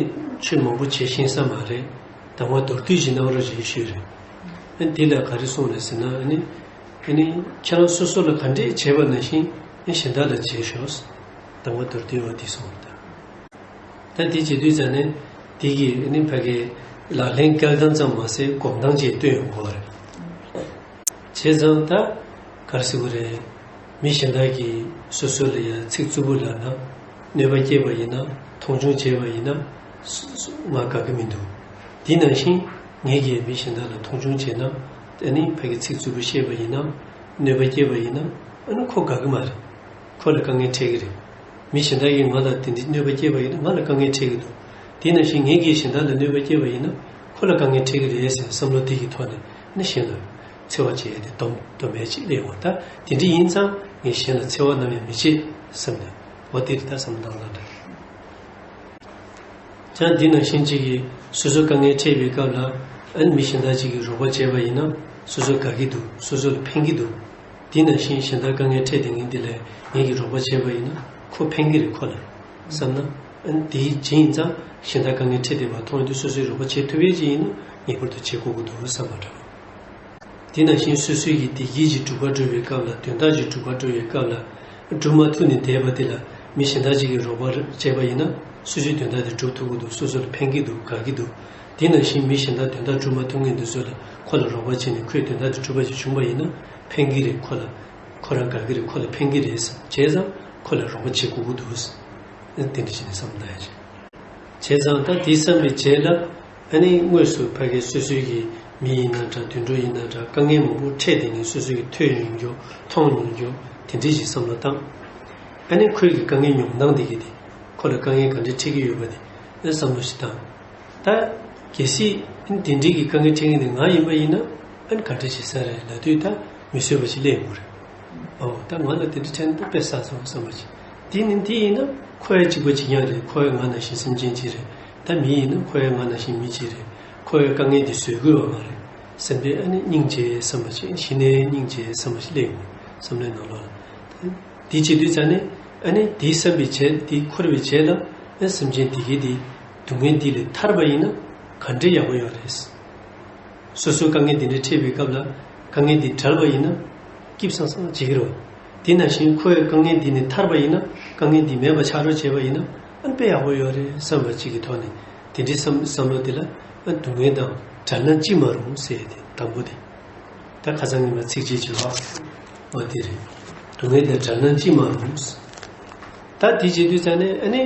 ཆོས་མང་པོ་བྱེད་ཤེས་ས་མ་རེད། གདམས་ངག་མདོར་བསྡུས་ཤིག་གནང་རོགས་བྱེད་ཞུས་རེད། ཨ་ནི་དེ་ལ་ག་རེ་གསུངས་རེད་ཟེར་ན། ཨ་ནི་ཨ་ནི་ཁྱེད་རང་སོ་སོ་ལ་ག་འདྲས་བྱས་པ་ནང་བཞིན་ཨ་ནི་གཞན་དག་ལ་བྱེད་ཤོག་གདམས་ངག་མདོར་བསྡུས་པ་འདི་གསུངས་རེད། ད་དེ་བྱེད་དུས་ཙ་ནས་དེ་གི་ཨ་ནི་ཕ་གི་ལག་ལེན་བཀལ་སྟངས་ཙམ་མ་ཟད་སྒོམ་སྟངས་ཅིག་སྟོན་ཡོང་དགོས་རེད། བྱས་ཙང་ད་ག་རེ་ཟེར་དགོས་རེད། མི་གཞན་དག་གིས་སོ་སོ་ལ་ཡ་ཚིག་རྩུབ་པོ་ལབ་ན། གནོད་པ་སྐྱེལ་བ་ཡིན་ན། མཐོང་ཆུང་བྱས་པ་ཡིན་ན། སོ་སོ་ང་དགའ་གི་མི་འདུག་དེ་ནང་བཞིན་ངེད་ཀྱིས་མི་གཞན་དག་ལ་མཐོང་ཆུང་བྱས་ན། ཨ་ནི་ཕ་གི་ཚིག་རྩུབ་པོ་བཤད་པ་ཡིན་ན། གནོད་པ་སྐྱེལ་བ་ཡིན་ན། ཨ་ནི་ཁོ་དགའ་གི་མ་རེད། ཁོ་ལ་དཀའ་ངལ་འཕྲད་ཀྱི་རེད། མི་གཞན་དག་གིས་ང་ལ་དེ་འདྲའི་གནོད་པ་སྐྱེལ་བ་ཡིན་ན་ང་ལ་དཀའ་ངལ་འཕྲད་ཀྱི་འདུག་དེ་ནང་བཞིན་ངེད་ཀྱིས་གཞན་དག་ལ་གནོད་པ་སྐྱེལ་བ་ཡིན་ན་ཁོ་ལ་དཀའ་ངལ་འཕྲད་ཀྱི་རེད་ཟེར་བསམ་བློ་དེ་གི་ཐོག་ནས་ནི་གཞན་ལ་འཚེ་བ་བྱེད་ཡ་དེ་སྡོམ་སྡོམ་པའི་ཆེད་ལས་ཡོང་བ། ད་དེ་འདྲ་ཡིན་ཙང་ངས་གཞན་ལ་འཚེ་བ་ནམ་ཡང་མི་བྱེད་བསམ་ནས། འོ་དེ་རེད། ད་བསམ་བློ་བཏང་ན་འདྲ། ཀྱང་འདི་ནང་བཞིན་གཅིག་གིས་སོ་སོ་དཀའ་ངལ་འཕྲད་པའི་སྐབས་ལ་ཨ་ནི་མི་གཞན་དག་ཅིག་གིས་རོགས་པ་བྱས་པ་ཡིན་ན་སོ་སོ་དགའ་གི་འདུག་སོ་སོ་ལ་ཕན་གི་འདུག་དེ་ནང་བཞིན་གཞན་དག་དཀའ་ངལ་འཕྲད་དེ་ངས་འདི་ལ་ངེད་ཀྱིས་རོགས་པ་བྱས་པ་ཡིན་ན་ཁོ་ཕན་གི་རེད། ཁོ་ལ་བསམ་ན། ཨ་ནི་དེའི་རྗེས་ཡིན་ཙང་གཞན་དག་དཀའ་ངལ་འཕྲད་བསྡད་པ་མཐོང་དུས་སོ་སོས་རོགས་པ་བྱེད་ཐུབ་ཡས་ཅིག་ཡིན་ན་ངེས་པར་དུ་བྱེད་དགོས་ཀྱི་འདུག་བསམ་པ་འདྲ། དེ་ནང་བཞིན་སོ་སོའི་གི་བདེ་སྐྱིད་ཀྱི་སྒྲུབ་པ་སྒྲུབ་པའི་སྐབས་ལ། དོན་དག་ཅིག་སྒྲུབ་པ་སྒྲུབ་པའི་སྐབས་ལ་སྒྲུབ་མ་ཐུབ་ནས་བསྡད་པ་དེ་ལ་མི་གཞན་དག་ཅིག་གིས་རོགས་པ་བྱས་པ་ཡིན་ན་སོ་སོའི་དོན་དག་དེ་སྒྲུབ་ཐུབ་ཀྱི་འདུག་སོ་སོ་ལ་ཕན་གྱི་འདུག་དགའ་གི་འདུག་དེ་ནང་བཞིན་མི་གཞན་དག་དོན་དག་སྒྲུབ་མ་ཐུབ་མཁན་དེ་ཚོ་ལ་ཁོ་ལ་རོགས་པ་བྱས་ནས་ཁོས་དོན་དག་དེ་སྒྲུབ་པ་ཞིག་བྱུང་བ་ཡིན་ན་ཕན་གྱི་རེད། ཁོ་ལ་ཁོ་རང་དགའ་གི་རེད། ཁོ་ལ་ཕན་གྱི་རེད། བྱས་ཙང་ཁོ་ལ་རོགས་པ་བྱེད་དགོས་ཀྱི་འདུག་དེ་འདྲ་བྱས་ནས་བསམ་བློ་བཏང་ཡ་བྱས། བྱས་ཙང་ད་དེ་བསམ་པའི་རྗེས་ལ་ཨ་ནི་དངོས་སུ་ཕ་གི་སོ་སོའི་གི་མི་ཡིན་ན་འདྲ། དུད་འགྲོ་ཡིན་ན་འདྲ། དཀའ་ངལ་མང་པོ་འཕྲད་དེ་ནས་སོ་སོའི་གི་ཐོས་མྱོང་རྒྱུ་མཐོང་མྱོང་རྒྱུ་དེ་འདྲའི་ཞིག་བསམ་བློ་བཏང་། ཨ་ནི་ཁོའི་གི་དཀའ་ངལ་མྱོང་སྟངས་དེ་གི་དེ་ཁོ་ལ་དཀའ་ངལ་ག་འདྲ་འཕྲད་ཀྱི་ཡོད་པ་དེ་ཨ་བསམ་བློ་ཞིག་བཏང་། ད་གལ་སྲིད་ཨ་ནི་དེ་འདྲའི་གི་དཀའ་ངལ་འཕྲད་མཁན་དེ་ང་ཡིན་པ་ཡིན་ན་ཨ་ནི་ག་འདྲ་བྱེད་ས་རེད་ལབ་དུས་ད་མི་བཟོད་པ་ཞིག་སླེབས་ཡོང་གི་རེད། ཨོ་ད་ང་ལ་དེ་འདྲ་འཕྲད་ན་ད་དཔེ་བསགས་སོང་བསམ་པ་ཅིག་དེ་ནི་དེ་ཡིན་ན་ཁོ་ཡང་གཅིག་པ་གཅིག་རྐྱང་རེད། ཁོ་ཡང་ང་ནང་བཞིན་སེམས་ཅན་གཅིག་རེད། ད་མི་ཡིན་ན་ཁོ་ཡང་ང་ནང་བཞིན་མི་གཅིག་རེད། ཁོ་ཡང་དཀའ་ངལ་འདི་བཟོད་དགོས་པ་མ་རེད་བསམ་པའི་ཨ་ནི་སྙིང་རྗེ་བསམ་པ་ཅིག་གཞི་ནས་སྙིང་རྗེ་བསམ་པ་ཞིག་སླེབས་ཡོང་བསམ་བློའི་ནང་ལོགས་ལ། དེ་བྱེད་དུས་ཙ་ནས་ཨ་ནི་དེ་བསམ་པའི་རྗེས། དེ་འཁོར་བའི་རྗེས་ལ་ཨ་སེམས་ཅན་དེ་གའི་དེ་སྡུག་བསྔལ་འདི་ལས་ཐར་པ་ཡིན་ན་ག་འདྲའི་ཡག་པོ་ཡོད་རེད། སོ་སོའི་དཀའ་ངལ་འདི་འདྲ་འཕྲད་པའི་སྐབས་ལ་དཀའ་ངལ་འདི་བྲལ་བ་ཡིན་ན་སྐྱིད་སང་སང་བྱེད་ཀྱི་རེད་བ། དེ་ནང་བཞིན་ཁོའི་དཀའ་ངལ་འདི་ནས་ཐར་པ་ཡིན་ན། དཀའ་ངལ་འདི་མེད་པ་ཆགས་རོགས་བྱས་པ་ཡིན་ན་ཨ་ནི་དཔེ་ཡག་པོ་ཡོད་རེད་བསམ་པ་གཅིག་གི་ཐོག་ནས་དེ་འདྲའི་བསམ་བསམ་བློ་དེ་ལ་ཨ་སྡུག་བསྔལ་དང་བྲལ་ན་ཅི་མ་རུང་ཟེར་ཏེ། དང་པོ་དེ། ད་ཁ་སང་ཉི་མ་ཚིགས་བཅད་བྱས་པ། འོ་དེ་རེད། སྡུག་བསྔལ་དང་བྲལ་ན་ཅི་མ་རུང་། ད་དེ་བྱེད་དུས་ཙང་ནས་ཨ་ནི།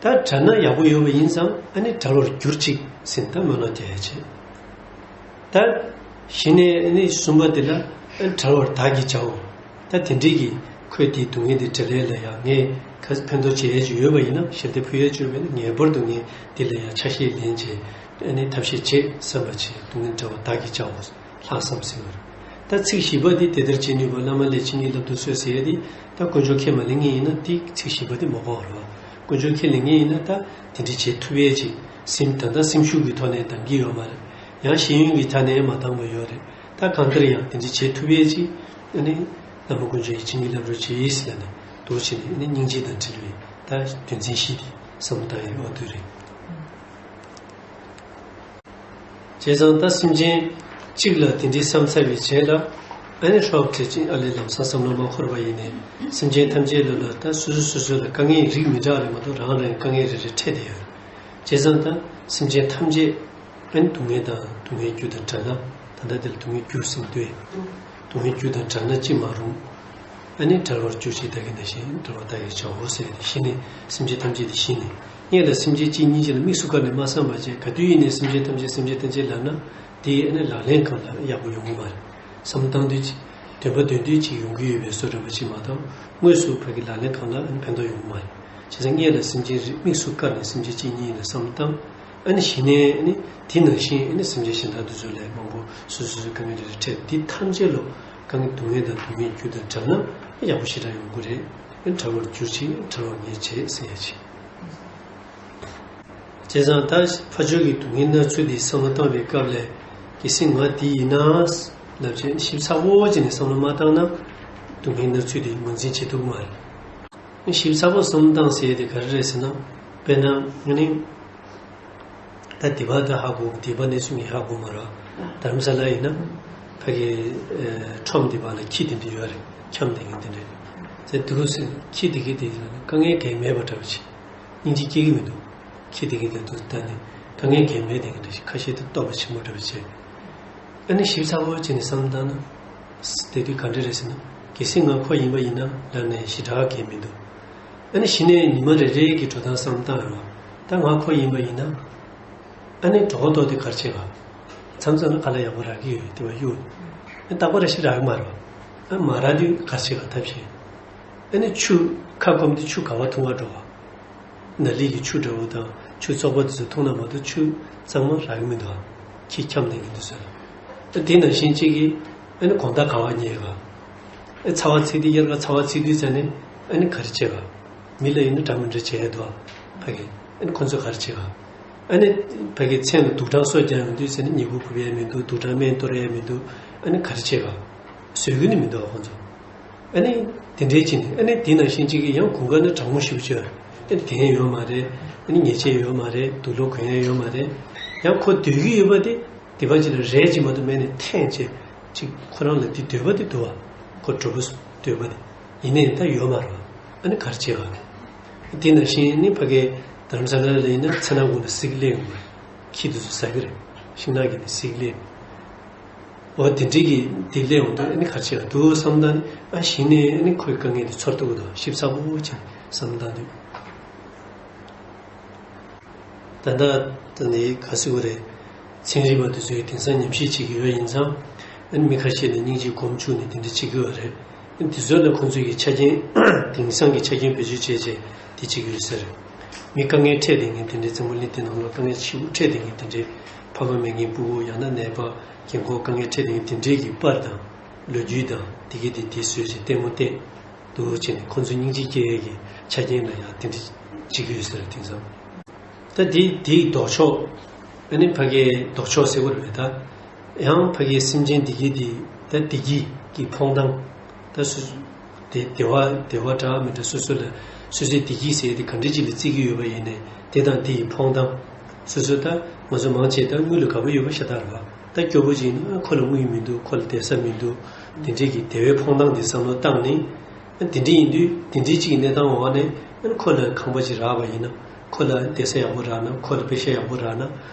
ད་བྲལ་ན་ཡག་པོ་ཡོད་པ་ཡིན་ཙང་ཨ་ནི་བྲལ་བར་གྱུར་ཅིག་ཟེར་ད་སྨོན་ལམ་རྒྱག་ཡ་བྱེད། ད། གཞི་ནས་ཨ་ནི་གསུམ་པ་དེ་ལ་ཨ་ནི་བྲལ་བར་བདག་གིས་བྱའོ། ད་དེ་འདྲའི་གི་ཁོས་དེའི་སྡུག་བསྔལ་དེ་བྲལ་ཡས་ལ་ཡང་ངས་ག་ཕན་ཐོགས་བྱེད་ཡས་ཅིག་ཡོད་པ་ཡིན་ན། ཞབས་འདེགས་ཕུལ་ཡས་ཅིག་ཡོད་པ་ཡིན་ན། ངེས་པར་དུ་ངས་དེ་ལ་ཡང་ཆ་ཤས་ལེན་བྱས་ཨ་ནི་ཐབས་ཤེས་བྱེད་བསམ་པ་བྱས། སྡུག་བསྔལ་བྲལ་བར་བདག་གིས་བྱའོ། ལྷག་བསམ་ཟེར་བ་རེད། ད་ཚིག་བཞི་པ་འདི་དེ་ལྟར་བྱེད་ནུས་པ། བླ་མ་ལས་བྱིན་གྱིས་བརླབ་ཏུ་གསོལ་ཟེར་ཡས་འདི་ད་དཀོན་མཆོག་ཁས་མ་ལེན་མཁན་ཡིན་ན་དེ་ཚིག་བཞི་པ་འདི་མ་གོ་བ་རེད་བ། དཀོན་མཆོག་ཁས་ལེན་མཁན་ཡིན་ན་ད་དེ་འདྲ་བྱེད་ཐུབ་ཡས་ཅིག་སེམས། ད་ལྟ་སེམས་ཤུགས་ཀྱི་ཐོག་ནས་འདང་གི་ཡོད་མ་རེད། ཡང་ཤེས་ཡོན་གྱི་ཐོག་ནས་མ་འདང་བ་ཡོད་རེད། ད་གང་ལྟར་ཡང་དེ་འདྲ་བྱེད་ཐུབ་ཡས་ཅིག་ཨ་ནི་བླ་མ་དཀོན་མཆོག་གིས་བྱིན་གྱིས་བརླབ་རོགས་བྱེད་ཟེར་ནས་འདུག་བྱས་ནས་ཨ་ནི་སྙིང་རྗེ་དང་འབྲེལ་བའི་ད་དོན་ཚན་བཞི་དེ་བསམ་བློ་བཏང་ཡས་འོ་དེ་རེད། བྱས་ཙང་ད་སེམས་ཅན་གཅིག་ལ་དེ་འདྲའི་བསམ་ཚར་བའི་རྗེས་ལ་ཨ་ནི་ཧྲོབ་ཁྲིད་ཅིག་ཨ་ལས་ལམ་སང་བསམ་བློ་མ་འཁོར་བ་ཡིན་ནའི་སེམས་ཅན་ཐམས་ཅད་ལ་ལ་ད་སོ་སོ་སོ་སོ་ལ་དཀའ་ངལ་རིགས་མི་འདྲ་རེད་མ་གཏོགས་རང་རང་དཀའ་ངལ་རེ་རེ་འཕྲད་བསྡད་ཡོད། བྱས་ཙང་ད་སེམས་ཅན་ཐམས་ཅད་ཨ་ནི་སྡུག་བསྔལ་དང་སྡུག་བསྔལ་རྒྱུ་དང་བྲལ་ན། ད་ལྟ་དེ་ལ་སྡུག་བསྔལ་རྒྱུ་ཟེར་འདུག་སྡུག་བསྔལ་རྒྱུ་དང་བྲལ་ན་ཅི་མ་རུང་། ཨ་ནི་བྲལ་བར་གྱུར་ཅིག་བདག་གིས་ནི་ཞེས། བྲལ་བར་བདག་གིས་བྱའོ་ཟེར་ཏེ་གཞི་ནས་སེམས་ཅན་ཐམས་ཅད་དེ་གཞི་ནས་སྔོན་ལ་སེམས་ཅན་གཅིག་གཉིས་ཅིག་ལ་དམིགས་སུ་བཀར་ནས་མ་བསམ་པ་བྱས། ག་དུས་ཡིན་ནའི་སེམས་ཅན་ཐམས་ཅད་སེམས་ཅན་ཐམས་ཅད་ལབ་ན་དེ་ཨ་ནི་ལག་ལེན་སྒང་ལ་ཡག་པོ་ཡོང་གི་མ་རེད། བསམ་བློ་བཏང་དུས་ཅིག་འདོན་པ་འདོན་དུས་ཅིག་ཡོང་གི་ཡོད་པའི་བཟོ་འདྲ་པོ་ཅིག་མ་གཏོགས་དངོས་སུ་ཕ་གི་ལག་ལེན་སྒང་ལ་ཨ་ནི་ཕན་ཐོགས་ཡོང་གི་མ་རེད། བྱས་ཙང་སྔོན་ལ་སེམས་ཅན་རིགས་དམིགས་སུ་བཀར་ནས་སེམས་ཅན་གཅིག་གཉིས་ལ་བསམ་བློ་བཏང་། ཨ་ནི་གཞི་ནས་ཨ་ནི་དེ་ནང་བཞིན་ཨ་ནི་སེམས་ཅན་གཞན་དག་དེ་ཚོ་ལ་མང་པོ་སོ་སོ་སོའི་དཀའ་ངལ་རེ་རེ་འཕྲད། དེ་ཐམས་ཅད་ལ་དཀའ་ངལ་སྡུག་བསྔལ་དང་སྡུག་བསྔལ་རྒྱུ་དང་བྲལ་ན་ཡག་པོ་ཞེ་དྲག་ཡོང་གི་རེད། ཨ་ནི་བྲལ་བར་གྱུར་ཅིག་བྲལ་བར་ངས་བྱེད་ཟེར་ཡ་ཅིག་བྱས་ཙང་ད་ཕར་ཕྱོགས་ཀྱི་སྡུག་བསྔལ་སྣ་ཚོགས་དེ་བསམ་བློ་བཏང་བའི་སྐབས་ལ་གལ་སྲིད་ང་དེ་ཡིན་ན་ལབ་བྱས་ཞིབ་ཚགས་པོ་བྱས་ནས་བསམ་བློ་མ་བཏང་ན་སྡུག་བསྔལ་སྣ་ཚོགས་དེ་ངོས་འཛིན་བྱེད་ཐུབ་ཀྱི་མ་རེད། ཞིབ་ཚགས་པོ་བསམ་བློ་བཏང་ཟེར་ཡ་དེ་ག་རེ་རེད་ཟེར་ན། དཔེར་ན་ང་ནི། ད་སྡིག་པ་ད་ཧ་གོ། སྡིག་པ་གནས་ཚུལ་ངས་ཧ་གོ་མ་རེད། དྷ་རམ་ས་ལ་ཡིན་ན་ཕ་གི་ཨེ་ཁྲོམ་སྡིག་པ་ལ་ཁྱི་དེ་འདྲ་ཡོད་རེད། འཁྱམ་བསྡད་མཁན་དེ་འདྲ་རེད། ཟེར་འདུག་ཟེར། ཁྱི་དེ་གི་དེ་དཀའ་ངལ་གང་མེད་པ་འདྲ་པོ་བྱས། སྙིང་རྗེ་སྐྱེ་གི་མི་འདུག་ཁྱི་དེ་གི་དེ་འདུག་ད་ནི་དཀའ་ངལ་གང་མེད་དེ་གི་འདྲ་ཞིག་ཁ་ཤས་དེ་སྟོབས་པ་ཆེན་པོ་འདྲ་པོ་བྱས། ཨ་ནི་ཞིབ་ཚགས་པོ་བྱས་ནས་བསམ་བློ་བཏང་ན། དེ་དུས་ག་འདྲ་རེད་ཟེར་ན། གལ་སྲིད་ང་ཁོ་ཡིན་པ་ཡིན་ན་ལབ་ནས་ཞེ་དྲག་གང་མི་འདུག་ཨ་ནི་གཞི་ནས་ཉི་མ་རེ་རེ་གི་འགྲོ་སྟངས་བསམ་བློ་བཏང་ཡོང་བ། ད་ང་ཁོ་ཡིན་པ་ཡིན་ན། ཨ་ནི་གྲོད་ཁོག་ལྟོགས་དུས་ག་རེ་བྱེད་ག་མཚམས་མཚམས་ལ་ཁ་ལག་ཡག་པོ་རག་གི་ཡོད་དེ་བ་གཡུག་ཨ་རྟག་པར་ཞིག་རག་གི་མ་རེད་བ། ཨ་མ་རག་དུས་ག་རེ་བྱེད་ག་ཐབས་ཤེས། ཨ་ནི་ཆུ་ཁ་སྐོམ་དུས་ཆུ་ག་བ་འཐུང་ག་འགྲོ་བ། ན་ལི་གི་ཆུ་འདྲ་བོ་དང་ཆུ་བཙོག་པ་དེ་ཚོ་འཐུང་ན་མ་གཏོགས་ཆུ་གཙང་མ་རག་གི་མི་འདུག་ཁྱི་འཁྱམ་བསྡད་མཁན་དེ་ཚོ་ལ། ཨ་དེ་ནང་བཞིན་གཅིག་གིས་ཨ་ནི་དགོང་དག་ག་བ་ཉལ་ག་ཨ་ཚ་བ་ཚིག་དུས་དབྱར་ཁ་ཚ་བ་ཚིག་དུས་ཙ་ནས་ཨ་ནི་ག་རེ་བྱེད་ག་མི་ལ་ཡིན་ན་འདྲ་མི་འདྲ་བྱེད་ཡ་འདུག་ཨ། ཕ་གི་ཨ་ནི་ཁོ་ཚོ་ག་རེ་བྱེད་ག་ཨ་ནི་ཕ་གི་མཚན་ལ་དུག་སྦྲང་སོགས་རྒྱག་ཡོང་དུས་ཙ་ནས་ཉལ་ཁུག་ཕུབ་ཡ་མི་འདུག་དུག་སྦྲང་སྨན་གཏོར་ཡ་མི་འདུག་ཨ་ནི་ག་རེ་བྱེད་ག་བཟོད་གི་ནི་མི་འདུག་ཨ་ཁོ་ཚོ། ཨ་ནི་དེ་འདྲའི་ཅིག་ནི་ཨ་ནི་དེ་ནང་བཞིན་གཅིག་གིས་ཡང་དགུན་ཁ་ནི་གྲང་མོ་ཞེ་པོ་ཅིག་ཡོད་རེད། ཨ་ནི་དེ་ཡང་ཡོད་མ་རེད། ཨ་ནི་ཉལ་ཆས་ཡོད་མ་རེད། དུག་ལོག་གོན་ཡ་ཡོད་མ་རེད། ཡང་ཁོ་སྡོད་ཀྱི་ཡོད་པ་དེ་སྡིག་པ་ཅིག་ལ་རས་ཅིག་མ་གཏོགས་མེད་ནས་ཐེངས་ཅིག་ཅིག་ཁོ་རང་ལ་དེ་འདོད་པ་དེ་འདུག་བ། ཁོ་གྲོགས་པོ་འདོད་པ་དེ་ཡིན་ནའི་ད་ཡོད་མ་རེད་བ། ཨ་ནི་ག་རེ་བྱེད་བ། དེ་ནང་བཞིན་ནི་ཕ་གའི་དྷ་རམ་ས་ལ་ལ་ཡིན་ན་ཚེ་ནང་ཁོ་ལ་སིག་ལེ་ཡོང་བ། ཁྱི་དེ་ཚོ་ཟ་གི་རེད། ཤིང་ནགས་ཀྱི་ནི་སིག་ལེ། འོ་དེ་འདྲའི་གི་དེ་སླེབས་འོང་དུས་ཨ་ནི་ག་རེ་བྱེད་ག་འདུག་བསམ་ད་ནི་ཨ་གཞི་ནས་ཨ་ནི་ཁོའི་དཀའ་ངལ་དེ་ཚོར་ཐུབ་ཀྱི་འདུག་ཞིབ་ཚགས་པོ་བྱས་བསམ་བཏང་དུས། ད་ལྟ་ད་ནི་ག་ཟེར་དགོས་རེད། ཚན་རིག་པ་དེ་ཚོས་དེང་སང་ཉམས་ཞིབ་བྱེད་ཀྱི་ཡོད་ཡིན་ཙང་ཨ་ནི་མི་ཁ་ཤས་ནས་སྙིང་རྗེ་སྒོམ་བཅུག་ནས་དེ་འདྲ་བྱེད་ཀྱི་ཡོད་རེད། ཨ་ནི་དེ་ཚོ་ལ་ཁོང་ཚོས་ཀྱི་ཆ་རྐྱེན་དེང་སང་གི་ཆ་རྐྱེན་བེད་སྤྱོད་བྱས་བྱས་དེ་བྱེད་ཀྱི་ཡོད་ས་རེད། མི་དཀའ་ངལ་འཕྲད་བསྡད་མཁན་དེ་འདྲའི་འཛམ་བུ་གླིང་འདི་ནང་ལ་དཀའ་ངལ་ཆེ་པོ་འཕྲད་བསྡད་མཁན་དེ་འདྲའི་ཕ་མ་མེད་མཁན་ཕྲུ་གུ་ཡང་ན་ནད་པ། རྒན་འཁོགས་དཀའ་ངལ་འཕྲད་མཁན་དེ་འདྲའི་གི་པར་དང་ལོ་རྒྱུས་དང་དེ་གའི་དེ་དེ་བཟོས་བྱས་ལྟད་མོ་བལྟས་འདུག་བྱས་ནས་ཁོ་ཚོ་སྙིང་རྗེ་སྐྱེ་ཡས་ཀྱི་ཆ་རྐྱེན་ལ་ཡང་དེ་འདྲ་བྱེད་ཀྱི་ཡོད་ས་རེད་དེང་སང་། ད་དེ་དེའི་ལྡོག་ཕྱོགས་ཨ་ནི་ཕ་གིའི་ལྡོག་ཕྱོགས་ཟེར་བ་རེད་ད། ཡང་ཕ་གིའི་སེམས་ཅན་བདེ་སྐྱིད་དེ་ད་བདེ་སྐྱིད་ཀྱི་ཕོངས་སྟངས་ད་སུ། དེ་བདེ་བ་བདེ་བ་འདྲ་མི་འདྲ་སོ་སོ་ལ་སོ་སོའི་བདེ་སྐྱིད་ཟེར་དེ་ག་འདྲ་ཅིག་ལ་བརྩི་གི་ཡོད་པ་ཡིན་ནའི་དེ་དང་དེ་ཡི་ཕོངས་སྟངས། སོ་སོ་ད་ང་ཚོ་མང་ཆེ་ད་དངུལ་ལ་དགའ་པོ་ཡོད་པ་ཤ་སྟག་རེད་བ། ད་སྐྱོ་པོ་ཅིག་ཡིན་ན་ཁོ་ལ་དངུལ་མི་འདུག་ཁོ་ལ་བསྡད་ས་མི་འདུག་དེ་འདྲའི་གི་བདེ་བའི་ཕོངས་སྟངས་དེ་བསམ་བློ་བཏང་ནས། དེ་འདྲ་ཡིན་དུས་དེ་འདྲའི་ཅིག་གི་གནས་སྟངས་འོག་ནས་ཁོ་ལ་ཁང་པ་ཅིག་རག་པ་ཡིན་ན། ཁོ་ལ་བསྡད་ས་ཡག་པོ་རག་ན། ཁོ་ལ་པེ་ཤ་ཡག་པོ་རག་ན།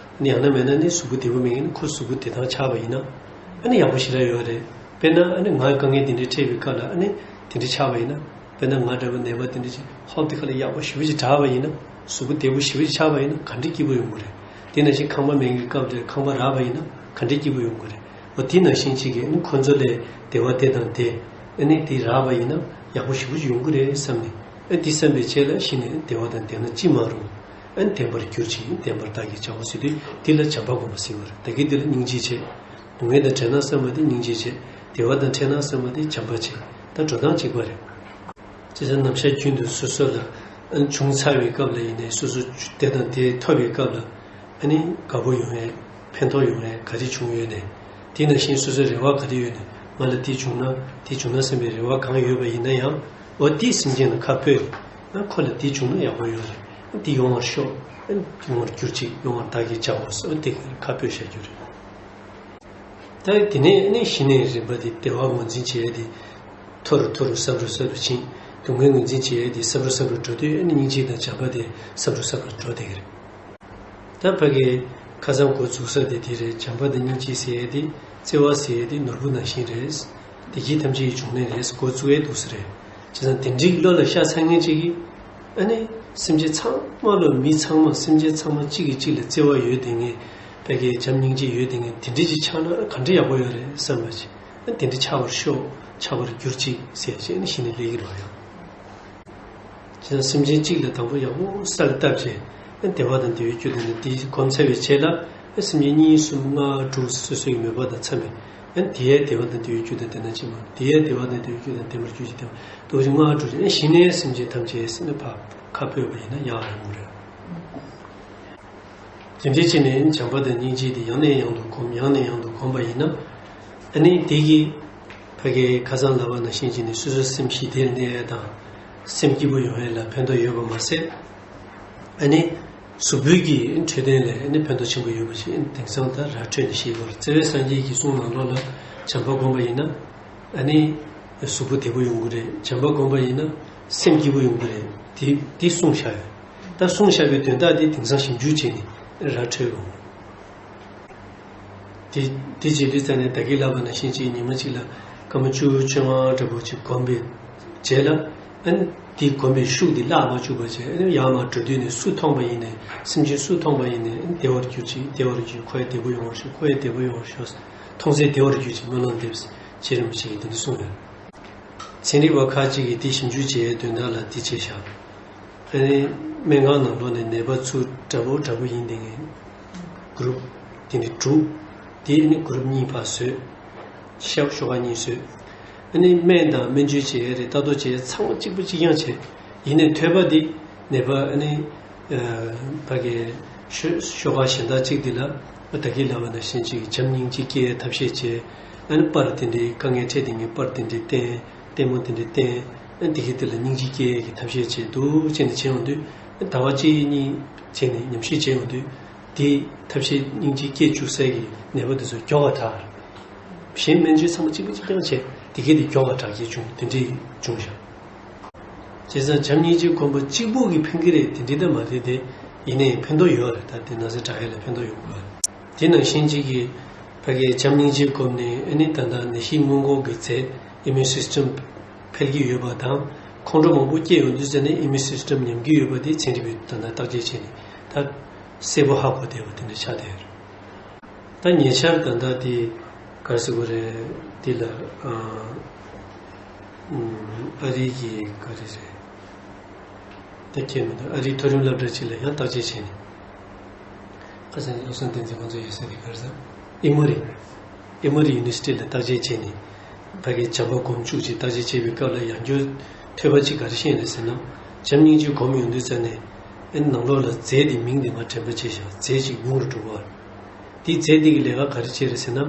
ཡང་ན་མེད་ན་ནི་གཟུགས་པོ་བདེ་པོ་མེད་ན་ཁོ་གཟུགས་པོ་བདེ་ཐང་ཆགས་པ་ཡིན་ན། ཨ་ནི་ཡག་པོ་ཞེ་དྲག་ཡོད་རེད། དཔེར་ན་ཨ་ནི་ང་དཀའ་ངལ་དེ་འདྲའི་འཕྲད་པའི་སྐབས་ལ་ཨ་ནི་དེ་འདྲ་ཆགས་པ་ཡིན་ན། དཔེར་ན་ང་འདྲ་བོ་ནད་པ་དེ་འདྲ་ཅིག་ཧོབ་དེ་ཁ་ལ་ཡག་པོ་ཞེ་པོ་ཅིག་དྲགས་པ་ཡིན་ན། གཟུགས་པོ་བདེ་པོ་ཞེ་པོ་ཅིག་ཆགས་པ་ཡིན་ན་ག་འདྲའི་སྐྱིད་པོ་ཡོང་གི་རེད། དེ་ནང་བཞིན་ཁང་པ་མེད་མཁན་གྱི་སྐབས་དེར་ཁང་པ་རག་པ་ཡིན་ན་ག་འདྲའི་སྐྱིད་པོ་ཡོང་གི་རེད། འོ་དེ་ནང་བཞིན་ཅིག་གིས་ཨ་ནི་ཁོ་ཚོ་ལ་བདེ་བ་དེ་དང་དེ་ཨ་ནི་དེ་རག་པ་ཡིན་ན་ཡག་པོ་ཞེ་པོ་ཅིག་ཡོང་གི་རེད་བསམ་ནས། ཨ་དེ་བསམ་པའི་རྗེས་ལ་གཞི་ནས་བདེ་བ་དང་ལྡན་ན་ཅི་མ་རུང་། ཨ་ནི་བདེན་པར་གྱུར་ཅིག་བདེན་པར་བདག་གིས་བྱའོ་ཟེར་དུས་དེ་ལ་བྱམས་པ་སྒོམ་པ་ཟེར་བ་རེད། ད་གིན་དེ་ལ་སྙིང་རྗེ་བྱས། སྡུག་བསྔལ་དང་བྲལ་ན་བསམ་པ་དེ་སྙིང་རྗེ་བྱས། བདེ་བ་དང་འཕྲད་ན་བསམ་པ་དེ་བྱམས་པ་བྱས། ད་འགྲོ་སྟངས་གཅིག་པ་རེད། བྱས་ཙང་ནམ་ཞག་རྒྱུན་དུ་སོ་སོ་ལ་ཨ་ནི་བྱུང་ཚར་བའི་སྐབས་ལ་ཡིན་ནའི་སོ་སོ་དེ་དང་དེ་ཐོབ་པའི་སྐབས་ལ་ཨ་ནི་དགའ་པོ་ཡོང་ཡས་ཕན་ཐོགས་ཡོང་ཡས་ག་རེ་བྱུང་ཡོད་ནས། དེ་ནང་བཞིན་སོ་སོའི་རེ་བ་ག་རེ་ཡོད་ནས་ང་ལ་དེ་བྱུང་ན་དེ་བྱུང་ན་བསམ་པའི་རེ་བ་གང་ཡོད་པ་ཡིན་ན་ཡང་འོ་དེ་སེམས་ཅན་ལ་ཁ་ཕོད་ན་ཁོ་ལ་དེ་བྱུང་ན་ཡག་པོ་ཡོད་རེད། དེ་ཡོང་བར་ཤོག་ཡོང་བར་གྱུར་ཅིག་ཡོང་བར་བདག་གིས་བྱའོ་ཟེར་དེ་ཁ་ཕོད་བཞག་རྒྱུ་རེད། ད་དེ་ནས་ནི་གཞི་ནས་རིམ་པ་དེ་བདེ་བ་ངོས་འཛིན་བྱེད་ཡས་དེ་མཐོ་རུ་མཐོ་རུ་ཟབ་རུ་ཟབ་རུ་ཕྱིན། སྡུག་བསྔལ་ངོས་འཛིན་བྱེད་ཡས་དེ་ཟབ་རུ་ཟབ་རུ་འགྲོ་དུས་ཨ་ནི་སྙིང་རྗེ་དང་བྱམས་པ་དེ་ཟབ་རུ་ཟབ་རུ་འགྲོ་བསྡད་ཀྱི་རེད། ད་ཕ་གི་ཁ་སང་འགོ་འཛུགས་ས་དེ་དེ་རེད། བྱམས་པ་དང་སྙིང་རྗེ་ཟེར་ཡས་དེ་བརྩེ་བ་ཟེར་ཡས་དེ་ནོར་བུ་ནང་བཞིན་རེད། བདེ་སྐྱིད་ཐམས་ཅད་ཀྱི་འབྱུང་གནས་རེད། འགོ་བཙུགས་ཡས་འདུག་ས་རེད། བྱས་ཙང་དེ་འདྲའི་བློ་ལ་ཤར་ཚར་མཁན་ཅིག་གིས་ཨ་ནི་སེམས་ཅན་ཚང་མ་ལ་མི་ཚང་མ་སེམས་ཅན་ཚང་མ་གཅིག་གིས་གཅིག་ལ་བརྩེ་བ་ཡོད་དེ་ངས་ཕ་གིའི་བྱམས་སྙིང་རྗེ་ཡོད་དེ་ངས་དེ་འདྲ་ཅིག་ཆགས་ན་ག་འདྲ་ཡག་པོ་ཡོད་རེད་བསམ་པ་ཅིག་ཨ་དེ་འདྲ་ཆགས་པར་ཤོག་ཆགས་པར་གྱུར་ཅིག་ཟེར་བྱས་ནས་གཞི་ནས་སླེབས་ཀྱི་རེད་ཡང་། བྱས་ཙང་སེམས་ཅན་གཅིག་ལ་དང་པོ་ཡག་པོ་ས་ལ་བཏབ་བྱས་ཨ་བདེ་བ་དང་བདེ་བའི་རྒྱུ་དེ་ནི་དེ་སྒོམ་ཚར་བའི་རྗེས་ལ་ཨ་སེམས་ཅན་གཉིས་གསུམ་ལྔ་དྲུག་སོ་སོའི་མོས་པ་དང་འཚམ་པའི་ཨ་དེའི་བདེ་བ་དང་བདེ་བའི་རྒྱུ་དང་ལྡན་ན་ཅི་མ་དེའི་བདེ་བ་དང་བདེ་བའི་རྒྱུ་དང་ལྡན་པར་གྱུར་ཅིག་དེ་མ་དུ་ཞིག་ལྔ་དྲུག་ཅིག་ཨ་གཞི་ནས་སེམས་ཅན་ཐམས་ཅད་ཟེར་ནས་ཕར་ཁ་ཕོད་པ་ཡིན་ན་ཡག་ཡོང་གི་རེད། དེ་འདྲའི་ཆེད་ནས་བྱམས་པ་དང་སྙིང་རྗེ་དེ་ཡང་ནས་ཡང་དུ་སྒོམ་ཡང་ནས་ཡང་དུ་སྒོམ་པ་ཡིན་ན། ཨ་ནི་དེ་གིས་ཕ་གིའི་ཁ་སང་ལབ་པ་ནང་བཞིན་བྱས་ནས་སོ་སོའི་སེམས་ཞི་བདེར་གནས་ཡས་དང་། སེམས་སྐྱིད་པོ་ཡོང་ཡས་ལ་ཕན་ཐོགས་ཡོད་པ་མ་ཟད། ཨ་ནི་གཟུགས་པོའི་གི་འཕྲོད་བསྟེན་ལ་ཨ་ནི་ཕན་ཐོགས་ཆེན་པོ་ཡོད་པ་ཞིག་ཨ་ནི་དེང་སང་ད་ར་འཕྲོད་ནས་ཤེས་དགོས་རེད། བརྩེ་བའི་སངས་རྒྱས་ཀྱི་གསུང་ནང་ལོགས་ལ་བྱམས་པ་སྒོམ་པ་ཡིན་ན། ཨ་ནི་གཟུགས་པོ་བདེ་པོ་ཡོང་གི་རེད། བྱམས་པ་སྒོམ་པ་ཡིན་ན་སེམས་སྐྱིད་པོ་ཡོང་གི་རེད། དེ་དེ་གསུངས་བཞག་ཡོད། ད་གསུངས་བཞག་པའི་དོན་དག་དེ་དེང་སང་ཞིབ་འཇུག་བྱས་ནས་ར་འཕྲོད་ཡོང་། དེ་དེ་བྱེད་དུས་ཙང་ནས་ད་གིན་ལབ་པ་ནང་བཞིན་ཅིག་ཉི་མ་གཅིག་ལ་སྐར་མ་བཅུ་བཅོ་ལྔ་འདྲ་པོ་ཅིག་སྒོམ་པའི་རྗེས་ལ་ཨ་ནི་དེ་སྒོམ་པའི་ཤུགས་དེ་བརླག་མ་བཅུག་པ་བྱས་ཨ་ནི་ཡར་མར་འགྲོ་དུས་ནས་སུ་མཐོང་པ་ཡིན་ནས་སེམས་ཅན་སུ་མཐོང་པ་ཡིན་ནས་ཨ་ནི་བདེ་བར་གྱུར་ཅིག་བདེ་བར་གྱུར། ཁོ་ཡང་བདེ་པོ་ཡོང་བར་ཤོག་ཁོ་ཡང་བདེ་པོ་ཡོང་བར་ཤོག་མཐོང་ཚེ་བདེ་བར་གྱུར་ཅིག་སྨོན་ལམ་འདེབས་ཅེས་རིན་པོ་ཆེ་གིས་དེ་འདྲ་གསུངས་ཡོད། ཚན་རིག་པ་ཁག་ཅིག་གིས་དེ་ཞིབ་འཇུག་བྱེད་ཡའི་དོན་དག་ལ་དེ་བྱས་བཞག་ཨ་ནི་སྨན་ཁང་ནང་ལོགས་ནས་ནད་པ་ཚུར་འདྲ་པོ་འདྲ་པོ་ཡིན་དེ་ངས་གུ་རུབ་དེ་འདྲ་དྲུག་དེ་ཨ་ནི་གུ་རུབ་གཉིས་ཕར་བཟོས། ཤ་ཤོག་ཁག་གཉིས་བཟོས། ཨ་ནི་སྨན་དང་སྨན་བཅོས་བྱེད་ཡ་རེད། ལྟ་རྟོག་བྱེད་ཡ་ཚང་མ་གཅིག་པ་གཅིག་རྐྱང་བྱས། ཡིན་ནའི་ཐོས་པ་འདི་ནད་པ་ཨ་ནི་ཕ་གི་ཤོ་ཤོག་ཁག་གཞན་དག་གཅིག་འདི་ལ་ད་གིན་ལབ་པ་ནང་བཞིན་གཅིག་བྱམས་སྙིང་རྗེ་སྐྱེ་ཡའི་ཐབས་ཤེས་བྱས། ཨ་ནི་པར་དེ་འདྲའི་དཀའ་ངལ་འཕྲད་དེ་ངས་པར་དེ་འདྲའི་བསྟན། ལྟད་མོ་དེ་འདྲའི་བསྟན། ཨ་ནི་དེ་གིས་དེ་ལ་སྙིང་རྗེ་སྐྱེ་ཡའི་གི་ཐབས་ཤེས་བྱས་འདུག་ཅེས་ནས་བྱས་ཡོང་དུས་ཟླ་བ་གཅིག་གཉིས་བྱས་ནས་ཉམས་ཞིབ་བྱས་ཡོང་དུས། དེའི་ཐབས་ཤེས་སྙིང་རྗེ་སྐྱེ་བཅུག་སའི་གི་ནད་པ་དེ་ཚོ་མགྱོགས་པ་དྲག་གཞན་སྨན་བཅོས་ཚང་མ་གཅིག་པ་གཅིག་རྐྱང་བྱས་དེ་གས་དེ་མགྱོགས་པ་དྲག་སྐྱེད་བྱུང་དེ་འདྲའི་བྱུང་ཤག་བྱས་ཙང་བྱམས་སྙིང་རྗེ་སྒོམ་པ་གཅིག་པུ་གིས་ཕན་གི་རེད་དེ་འདྲའི་ད་མ་རེད་དེ། ཡིན་ནའི་ཕན་ཐོགས་ཡོད་རེད། ད་དེ་ན་ཚ་དྲག་ཡས་ལ་ཕན་ཐོགས་ཡོད་དགོས། དེ་ནང་བཞིན་གཅིག་གིས་ཕ་གིའི་བྱམས་སྙིང་རྗེ་སྒོམ་ནས་ཨ་ནི་ད་ལྟ་ནད་གཞི་སྔོན་འགོག་གི་རྫས་ཨི་མིའུན་སིས་ཊེམ་འཕེལ་གྱི་ཡོད་པ་དང་ཁོང་ཁྲོ་མང་པོ་སྐྱེས་ཡོང་དུས་ཙ་ནས་ཨི་མིའུན་སིས་ཊེམ་ཉམས་ཀྱི་ཡོད་པ་དེ་ཚན་རིག་པས་ད་ལྟ་བརྟག་དཔྱད་བྱས་ནས་ད་གསལ་པོ་ཧ་གོ་བསྡད་པ་དེ་འདྲ་ཆགས་བསྡད་ཡོད་རེད། ད་ཉེ་ཆར་ད་ལྟ་དེ་ག་རེ་ཟེར་དགོས་རེད། དེ་ལ་ཨ་ཨ་རི་གི་ག་རེ་རེད། ད་ཁྱེད་མི་འདུག་ཨ་རིའི་མཐོ་རིམ་སློབ་གྲྭ་ཅིག་ལ་ཡང་བརྟག་དཔྱད་བྱས་ནས། ཁ་སང་བློ་བཟང་བསྟན་འཛིན་ཁོང་ཚོ་ཡོད་ས་དེ་ག་རེ་ཟེར། ཨེ་མོ་རི། ཨེ་མོ་རི་ཡུ་ནི་ཝར་སི་ཊི་ལ་བརྟག་དཔྱད་བྱས་ནས། ཕ་གིའི་བྱམས་པ་སྒོམ་བཅུག་ཅིག་བརྟག་དཔྱད་བྱས་པའི་སྐབས་ལ་ཡང་བསྐྱར་ཐོས་པ་ཅིག་ག་རེ་ཤེས་རེད་ཟེར་ན། བྱམས་སྙིང་རྗེ་སྒོམ་ཡོང་དུས་ཙ་ནས། ཨེ་ནང་ལོགས་ལ་རྫས་དེ་མིང་དེ་མར་དྲན་པ་བརྗེད་བཞག་རྫས་ཅིག་ཡོང་རུ་འགྲོ་གི་རེད། དེའི་རྫས་དེ་གི་ལས་ཀ་ག་རེ་བྱེད་རེད་ཟེར་ན།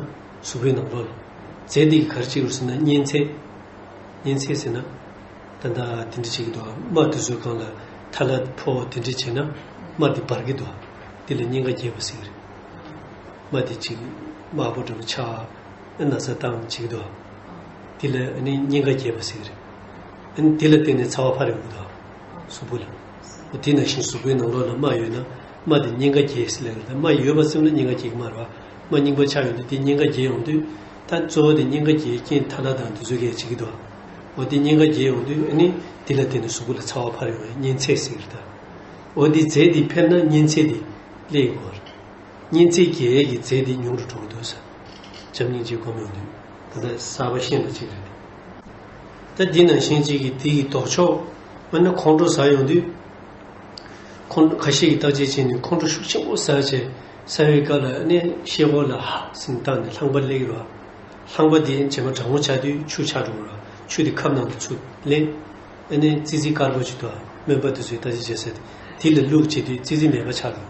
གཟུགས་པོའི་ནང་ལོགས་ལ། རྫས་དེ་གི་ག་རེ་བྱེད་རེད་ཟེར་ན་གཉན་ཚད། གཉན་ཚད་ཟེར་ན། ད་ལྟ་དེ་འདྲ་བྱེད་ཀྱི་འདུག་རྨ་དེ་ཚོའི་སྒང་ལ་ཐལ་བ་ཕོག་དེ་འདྲ་བྱས་ན་རྨ་དེ་འབར་གྱི་འདུག་དེ་ལ་གཉན་ཁ་རྒྱས་པ་ཟེར་གྱི་རེད། རྨ་དེ་ཅིག་དམར་པོ་འདྲ་པོ་ཆགས། ན་ཚ་བཏང་བྱེད་ཀྱི་འདུག་དེ་ལ་ཨ་ནི་གཉན་ཁ་རྒྱས་པ་ཟེར་གྱི་རེད། ཨ་ནི་དེ་ལ་བརྟེན་ནས་ཚ་བ་འཕར་ཡོང་གི་འདུག་གཟུགས་པོ་ལ། དེ་ནང་བཞིན་གཟུགས་པོའི་ནང་ལོགས་ལ་རྨ་ཡོད་ན་རྨ་དེ་གཉན་ཁ་རྒྱས་ཟེར་ལབ་ཀྱི་རེད། རྨ་ཡོད་པ་ཙམ་ལ་གཉན་ཁ་རྒྱས་ཀྱི་མ་རེད་པ། རྨ་རྙིང་པ་ཆགས་ཡོང་དུས་དེ་གཉན་ཁ་རྒྱས་ཡོང་དུས། ད་གཙོ་བོ་དེ་གཉན་ཁ་རྒྱལ་རྐྱེན་ཐ་ལ་དང་དེ་ཚོ་གས་བྱེད་ཀྱི་འདུག་འོ་དེ་གཉན་ཁ་རྒྱལ་ཡོང་དུས་ཨ་ནི་དེ་ལ་བརྟེན་ནས་གཟུགས་པོ་ལ་ཚ་བ་འཕར་ཡོང་བའི་གཉན་ཚད་ཟེར་གྱི་རེད་ད། འོ་དེ་རྫས་དེ་འཕེལ་ན་གཉན་ཚད་དེ་སླེབས་ཡོང་བ་རེད། གཉན་ཚད་རྒྱས་ཡས་ཀྱི་རྫས་དེ་ཉུང་རུ་འགྲོ་གི་འདུག་ས། བྱམས་སྙིང་རྗེ་སྒོམ་ཡོང་དུས་ད་ལྟ་གསར་པ་ཤེས་འདྲ་ཅིག་རེད། ད་འདི་ནང་བཞིན་གཅིག་གིས་དེ་ཡི་ལྡོག་ཕྱོགས་མིན་ན་ཁོང་ཁྲོ་ཟ་ཡོང་དུས། ཁོང་ཁྲོ་ཁ་ཤས་ཀྱིས་བརྟག་དཔྱད་བྱས་ནས་ཁོང་ཁྲོ་ཤུགས་ཆེན་པོ་ཟ་བྱས་ཟ་བའི་སྐབས་ལ་ཨ་ནི་ཤེལ་སྒོ་ལ་ཧ་ཟིན་བཏང་ནས་རླངས་པ་སླེབས་ཀྱི་རེད་བ། རླངས་པ་དེ་རྗེས་མ་གྲང་མོ་ཆགས་དུས་ཆུ་ཆགས་འགྲོ་གི་རེད་བ། ཆུ་དེ་ཁབ་ནང་དུ་ཚུད་སླེབས། ཨ་ནི་ཙི་ཙི་དཀར་པོ་ཅིག་འདུག་སྨན་པ་དེ་ཚོས་བརྟག་དཔྱད་བྱས་ཚེ་དེ་ལ་བླུགས་བྱས་དུས་ཙི་ཙི་མེད་པ་ཆགས་འགྲོ།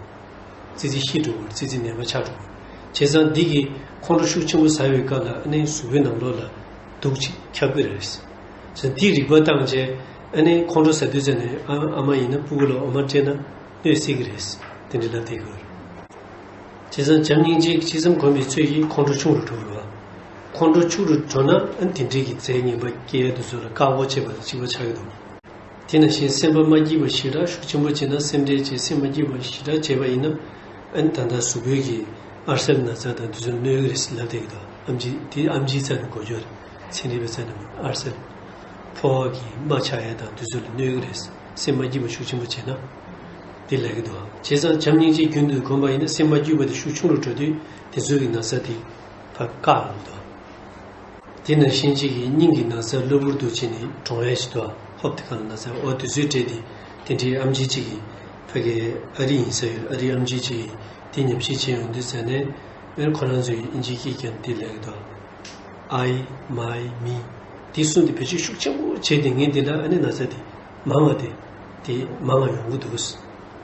ཙི་ཙི་ཤི་འགྲོ་གི་རེད། ཙི་ཙི་མེད་པ་ཆགས་འགྲོ་གི་རེད། བྱས་ཙང་འདི་གིས་ཁོང་ཁྲོ་ཤུགས་ཆེན་པོ་ཟ་བའི་སྐབས་ལ་ཨ་ནི་གཟུགས་པོའི་ནང་ལོགས་ལ་དུག་ཅིག་ཁྱབ་ཀྱི་རེད། ཙི་ཙི་རིག་པ་བཏང་བྱས་ཨ་ནི་ཁོང་ཁྲོ་ཟ་དུས་ཙམ་ནས་ཨ་ཨ་མ་ཡིན་ན་སྤུ་གུ་ལ་འོ་མ་སྤྲད་ན་གནོད་སྲིད་ཀྱི་རེད། དེ་འདྲ་ལབ་བསྡད་ཀྱི་ཡོད་རེད། བྱས་ཙང་བྱམས་སྙིང་རྗེ་ཇི་ཙམ་སྒོམ་པའི་ཚོད་ཀྱིས་ཁོང་ཁྲོ་ཆུང་རུ་འགྲོ་གི་རེད་བ། ཁོང་ཁྲོ་ཆུང་རུ་འགྲོ་ན་ཨ་ནི་དེ་འདྲའི་གི་རྫས་ངན་པ་སྐྱེ་ཡ་དེ་ཚོ་ལ་བཀག་འགོག་བྱེད་པ་དང་གཅིག་པ་ཆགས་ཀྱི་འདུག་དེ་ནང་བཞིན་སེམས་པ་མ་སྐྱིད་པ་ཞེ་དྲག་ཤུགས་ཆེན་པོ་བྱས་ན་སེམས་ཁྲལ་བྱས་སེམས་མ་སྐྱིད་པ་ཞེ་དྲག་བྱས་པ་ཡིན་ན་ཨ་ནི་ད་ལྟ་གཟུགས་པོའི་གི་ཨར་སེལ་ན་ཚ་དང་དེ་ཚོ་གནོད་ཀྱི་རེད་ཟེར་ལབ་བསྡད་ཀྱི་འདུག་ཨེམ་ཆི་དེ་ཨེམ་ཆིའི་རྩ་ནས་གོ་རྒྱུ་རེད། ཚན་རིག་པའི་རྩ་ནས་མ་ཨར་སེལ་ཕོ་བ་གི་རྨ་ཆགས་ཡ་དང་དེ་ཚོ་ལ་གནོད་ཀྱི་རེད། སེམས་མ་སྐྱིད་པ་ཤུགས་ཆེན་པོ་བྱས་ན་དེ་ལབ་ཀྱི་འདུག་བྱས་ཙང་བྱམས་སྙིང་རྗེ་རྒྱུན་དུ་སྒོམ་པ་ཡིན་ན་སེམས་མ་སྐྱིད་པ་དེ་ཤུགས་ཆུང་རུ་འགྲོ་དུས་དེ་ཚོའི་གི་ན་ཚ་དེ་ཕར་བཀག་འོང་འདུག་དེ་ནང་བཞིན་གཅིག་གིས་སྙིང་གི་ན་ཚ་གློ་བུར་དུ་བྱས་ནས་གྲོངས་ཡས་ཤིག་ཏུ་ཧོབ་དེ་ག་ལ་ན་ཚ་འོ་དུས་ཚོད་སྤྲད་དེ་དེ་འདྲའི་ཨམ་ཆི་གཅིག་གིས་ཕ་གི་ཨ་རི་ཡིན་ས་ཡོད། ཨ་རིའི་ཨམ་ཆི་གཅིག་གིས་དེ་ཉམས་ཞིབ་བྱས་ཡོང་དུས་ཙ་ནས་ཨེ་ཁོ་རང་ཚོའི་ཨིན་ཇི་སྐད་ཀྱང་དེ་ལབ་ཀྱི་འདུག་ཨའི་མའི་མི་དེ་གསུམ་དེ་བེད་སྤྱོད་ཤུགས་ཆེན་པོ་བྱས་ཏེ་ངས་འདི་ལ་ཨ་ནི་ན་ཚ་དེ་མང་བ་དེ་དེ་མང་བ་ཡོང་གི་འདུག་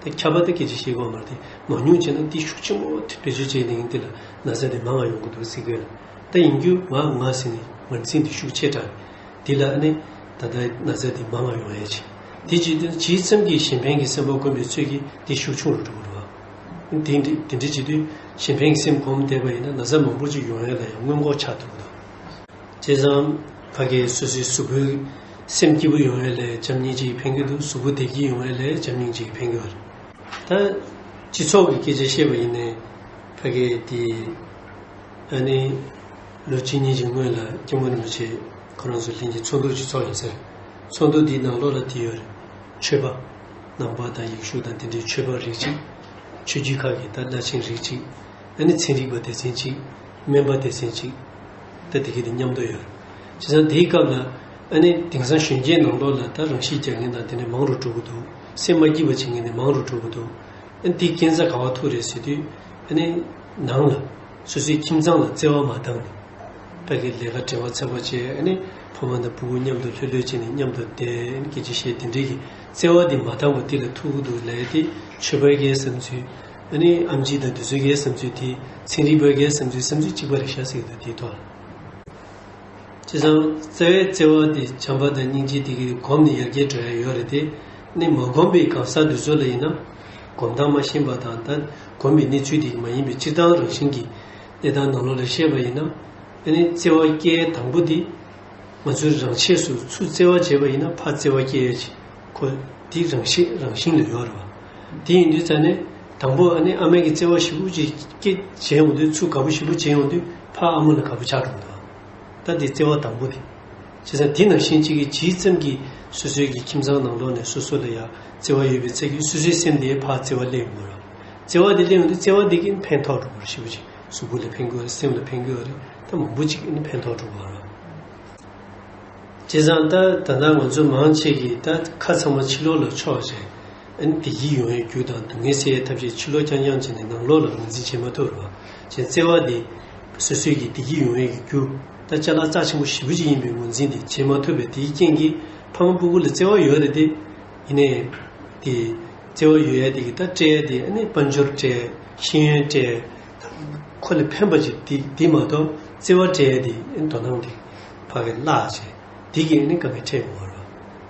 ད་ཁྱབ་པ་དེ་སྐད་ཆ་བཤད་དགོས་མ་རེད་དེ་མང་ཉུང་བྱས་ན་དེ་ཤུགས་ཆེན་པོ་དེ་བེད་སྤྱོད་བྱས་ཏེ་ངས་འདི་ལ་ན་ཚ་དེ་མང་བ་ཡོང་གི་འདུག་ཟེར་གི་ཡོད། ད་ཡིན་རྒྱུ་ང་ང་ཟེར་ནས་ངར་འཛིན་དེ་ཤུགས་ཆེ་དྲགས། དེ་ལ་ཨ་ནི་ད་ལྟ་ན་ཚ་དེ་མང་བ་ཡོང་ཡས་ཆེ། དེ་ཇི་ལྟར་ཇི་ཙམ་གྱིས་གཞན་ཕན་གྱི་སེམས་པ་བསྒོམ་པའི་ཚུལ་གྱིས་དེ་ཤུགས་ཆུང་རུ་འགྲོ་གི་རེད་བ། དེ་འདྲ་དེ་འདྲ་བྱེད་དུས་གཞན་ཕན་གྱི་སེམས་བསྒོམ་བསྡད་པ་ཡིན་ན་ན་ཚ་མང་པོ་ཅིག་ཡོང་ཡས་ལ་ཡང་སྔོན་འགོག་ཆགས་ཐུབ་ཀྱི་འདུག་བྱས་ཙང་ཕ་གིའི་སོ་སོའི་གཟུགས་པོའི་སེམས་སྐྱིད་པོ་ཡོང་ཡས་ལ་བྱམས་སྙིང་རྗེ་ཕན་གྱི་འདུག་གཟུགས་པོ་བདེ་སྐྱིད་ཡོང་ཡས་ལ་བྱམས་སྙིང་རྗེ་ཕན་གྱི་ཡོད་རེད། ད་སྤྱི་ཚོགས་ཀྱི་སྐད་ཆ་བཤད་པ་ཡིན་ནའི་ཕ་གི་དེ། ཨ་ནི། ལོ་གཅིག་གཉིས་ཀྱི་སྔོན་ལ་སྐྱབས་མགོན་རིན་པོ་ཆེ་ཁོ་རང་ཚོ་ལྷན་རྒྱས་ཚོགས་འདུ་ཅིག་ཚོགས་ཡིན་ཟེར། ཚོགས་འདུ་འདིའི་ནང་ལོགས་ལ་དེ་ཡོད་རེད། ཆོས་པ། ནང་པ་དང་ཡེ་ཤུ་དང་དེ་འདྲའི་ཆོས་པ་རིགས་གཅིག་ཆོས་བརྒྱུད་ཁག་གི་ད་བླ་ཆེན་རིགས་གཅིག་ཨ་ནི་ཚན་རིག་པ་སྡེ་ཚན་གཅིག་སྨན་པ་སྡེ་ཚན་གཅིག་ད་དེ་གི་དེ་མཉམ་དུ་ཡོད་རེད། བྱས་ཙང་དེའི་སྐབས་ལ་ཨ་ནི་དེང་སང་གཞོན་སྐྱེས་ནང་ལོགས་ལ་ད་རང་ཤི་རྒྱག་མཁན་དང་དེ་འདྲ་མང་རུ་འགྲོ་གི་འདུག་སེམས་མ་སྐྱིད་པ་བྱེད་མཁན་དེ་མང་རུ་འགྲོ་གི་འདུག་ཨ་ནི་དེའི་རྐྱེན་རྩ་ག་བ་ཐུག་རེད་ཟེར་དུས་ཨ་ནི་ནང་ལ་སོ་སོའི་ཁྱིམ་ཚང་ལ་བརྩེ་བ་མ་བཏང་ནས་ཕ་གི་ལས་ཀ་བྲེལ་བ་ཚ་པོ་བྱས་ཨ་ནི་ཕ་མ་དང་སྤུ་གུ་མཉམ་དུ་ལྷོད་ལྷོད་བྱས་ནས་མཉམ་དུ་བསྡད་ཨ་ནི་སྐད་ཆ་བཤད་དེ་འདྲའི་གི་བརྩེ་བ་དེ་མ་བཏང་བ་དེ་ལ་ཐུག་གི་འདུག་ལབ་ཡ་དེ་ཆོས་པ་གའི་བསམ་ཚུལ་ཨ་ནི་ཨམ་ཆི་དང་དེ་ཚོའི་གའི་བསམ་ཚུལ་དེ་ཚན་རིག་པ་གའི་བསམ་ཚུལ་བསམ་ཚུལ་གཅིག་པ་རེད་ཤག་ཟེར་གི་འདུག་དེའི་ཐོག་ལ། བྱས་ཙང་རྩ་བའི་བརྩེ་བ་དེ་བྱམས་པ་དང་སྙིང་རྗེ་དེ་གའི་གོམས་ནས་ཡར་རྒྱས་འགྲོ་ཡ་ཡོད་རེད་དེ། ནི་མ་གོམས་པའི་གང་ཟག་དེ་ཚོ་ལ་ཡིན་ན། གོམས་སྟངས་མ་ཤེས་པ་དང་ད་གོམས་པའི་གནས་ཚུལ་དེ་མ་ཡིན་པའི་སྤྱིར་བཏང་རང་བཞིན་གྱི་གནས་སྟངས་ནང་ལོགས་ལ་བཤད་པ་ཡིན་ན། ཨ་ནི་བརྩེ་བ་སྐྱེ་ཡ་དང་པོ་དེ། ང་ཚོའི་རང་ཆས་སུ་ཚུར་བརྩེ་བ་བྱས་པ་ཡིན་ན་ཕར་བརྩེ་བ་སྐྱེ་ཡ་ཅིག་ཁོ་དེ་རང་བཞིན་རང་བཞིན་ལ་ཡོད་རེད་བ། དེ་ཡིན་དུས་ཙ་ནས་དང་པོ་ཨ་ནི་ཨ་མས་ཀྱི་བརྩེ་བ་ཞེ་པོ་ཅིག་སྐྱེ་བྱས་ཡོང་དུས་ཚུར་དགའ་པོ་ཞེ་པོ་བྱས་ཡོང་དུས་ཕར་ཨ་མ་ལ་དགའ་པོ་ཆགས་འགྲོ་གི་འདུག་ད་དེ་བརྩེ་བ་དང་པོ་དེ། བྱས་ཙང་དེ་ནང་བཞིན་གཅིག་གིས་ཇི་ཙམ་གྱིས་སོ་སོའི་གི་ཁྱིམ་ཚང་ནང་ལོགས་ནས་སོ་སོ་ལ་ཡང་བརྩེ་བ་ཡོད་པའི་ཚད་ཀྱིས་སོ་སོའི་སེམས་དེ་ཕར་བརྩེ་བ་སླེབས་ཡོང་གི་རེད། བརྩེ་བ་དེ་སླེབས་ཡོང་དུས་བརྩེ་བ་དེ་གིས་ཕན་ཐོགས་འགྲོ་གི་རེད། ཞེ་པོ་ཅིག་གཟུགས་པོ་ལ་ཕན་གྱི་ཡོད་རེད། སེམས་ལ་ཕན་གྱི་ཡོད་རེད། ད་མང་པོ་ཅིག་ནི་ཕན་ཐོགས་འགྲོ་གི་རེད། བྱས་ཙང་ད་ད་ལྟ་ང་ཚོ་མང་ཆེ་གིས་ད་ཁ་ཚང་མ་ཕྱི་ལོགས་ལ་ཕྱོགས་བྱས། ཨ་ནི་བདེ་སྐྱིད་ཡོང་བའི་རྒྱུ་དང་སྡུག་བསྔལ་སེལ་བའི་ཐབས་ཤེས་ཕྱི་ལོགས་རྐྱང་རྐྱང་བྱས་ནས་ནང་ལོགས་ལ་ངོས་འཛིན་བྱེད་མ་ཐུབ་རེད་བ། བྱས་བརྩེ་བ་འདི་སོ་སོའི་གི་བདེ་སྐྱིད་ཡོང་བའི་རྒྱུ་ད་ཅ་ལག་རྩ་ཆེན་པོ་ཞེ་པོ་ཅིག་ཡིན་པའི་ངོས་འཛིན་དེ་བྱེད་མ་ཐུབ་པས། དེའི་རྐྱེན་གྱིས་ཕ་མ་སྤུ་གུ་ལ་བརྩེ་བ་ཡོད་རེད་དེ། ཡིན་ནའི་དེ་བརྩེ་བ་ཡོད་ཡ་དེ་གི་ད་སྤྲད་ཡ་དེ་ཨ་ནི་དཔལ་འབྱོར་སྤྲད། ཤེས་ཡོན་སྤྲད། ཁོ་ལ་ཕན་པ་ཅིག་དེ་དེ་མ་གཏོགས་བརྩེ་བ་སྤྲད་ཡ་དེ་ཨ་ནི་དོ་སྣང་དེ་ཕ་གི་བརླག་བྱས། དེ་གིས་ནི་དཀའ་ངལ་འཕྲད་ཡོང་བ་རེད།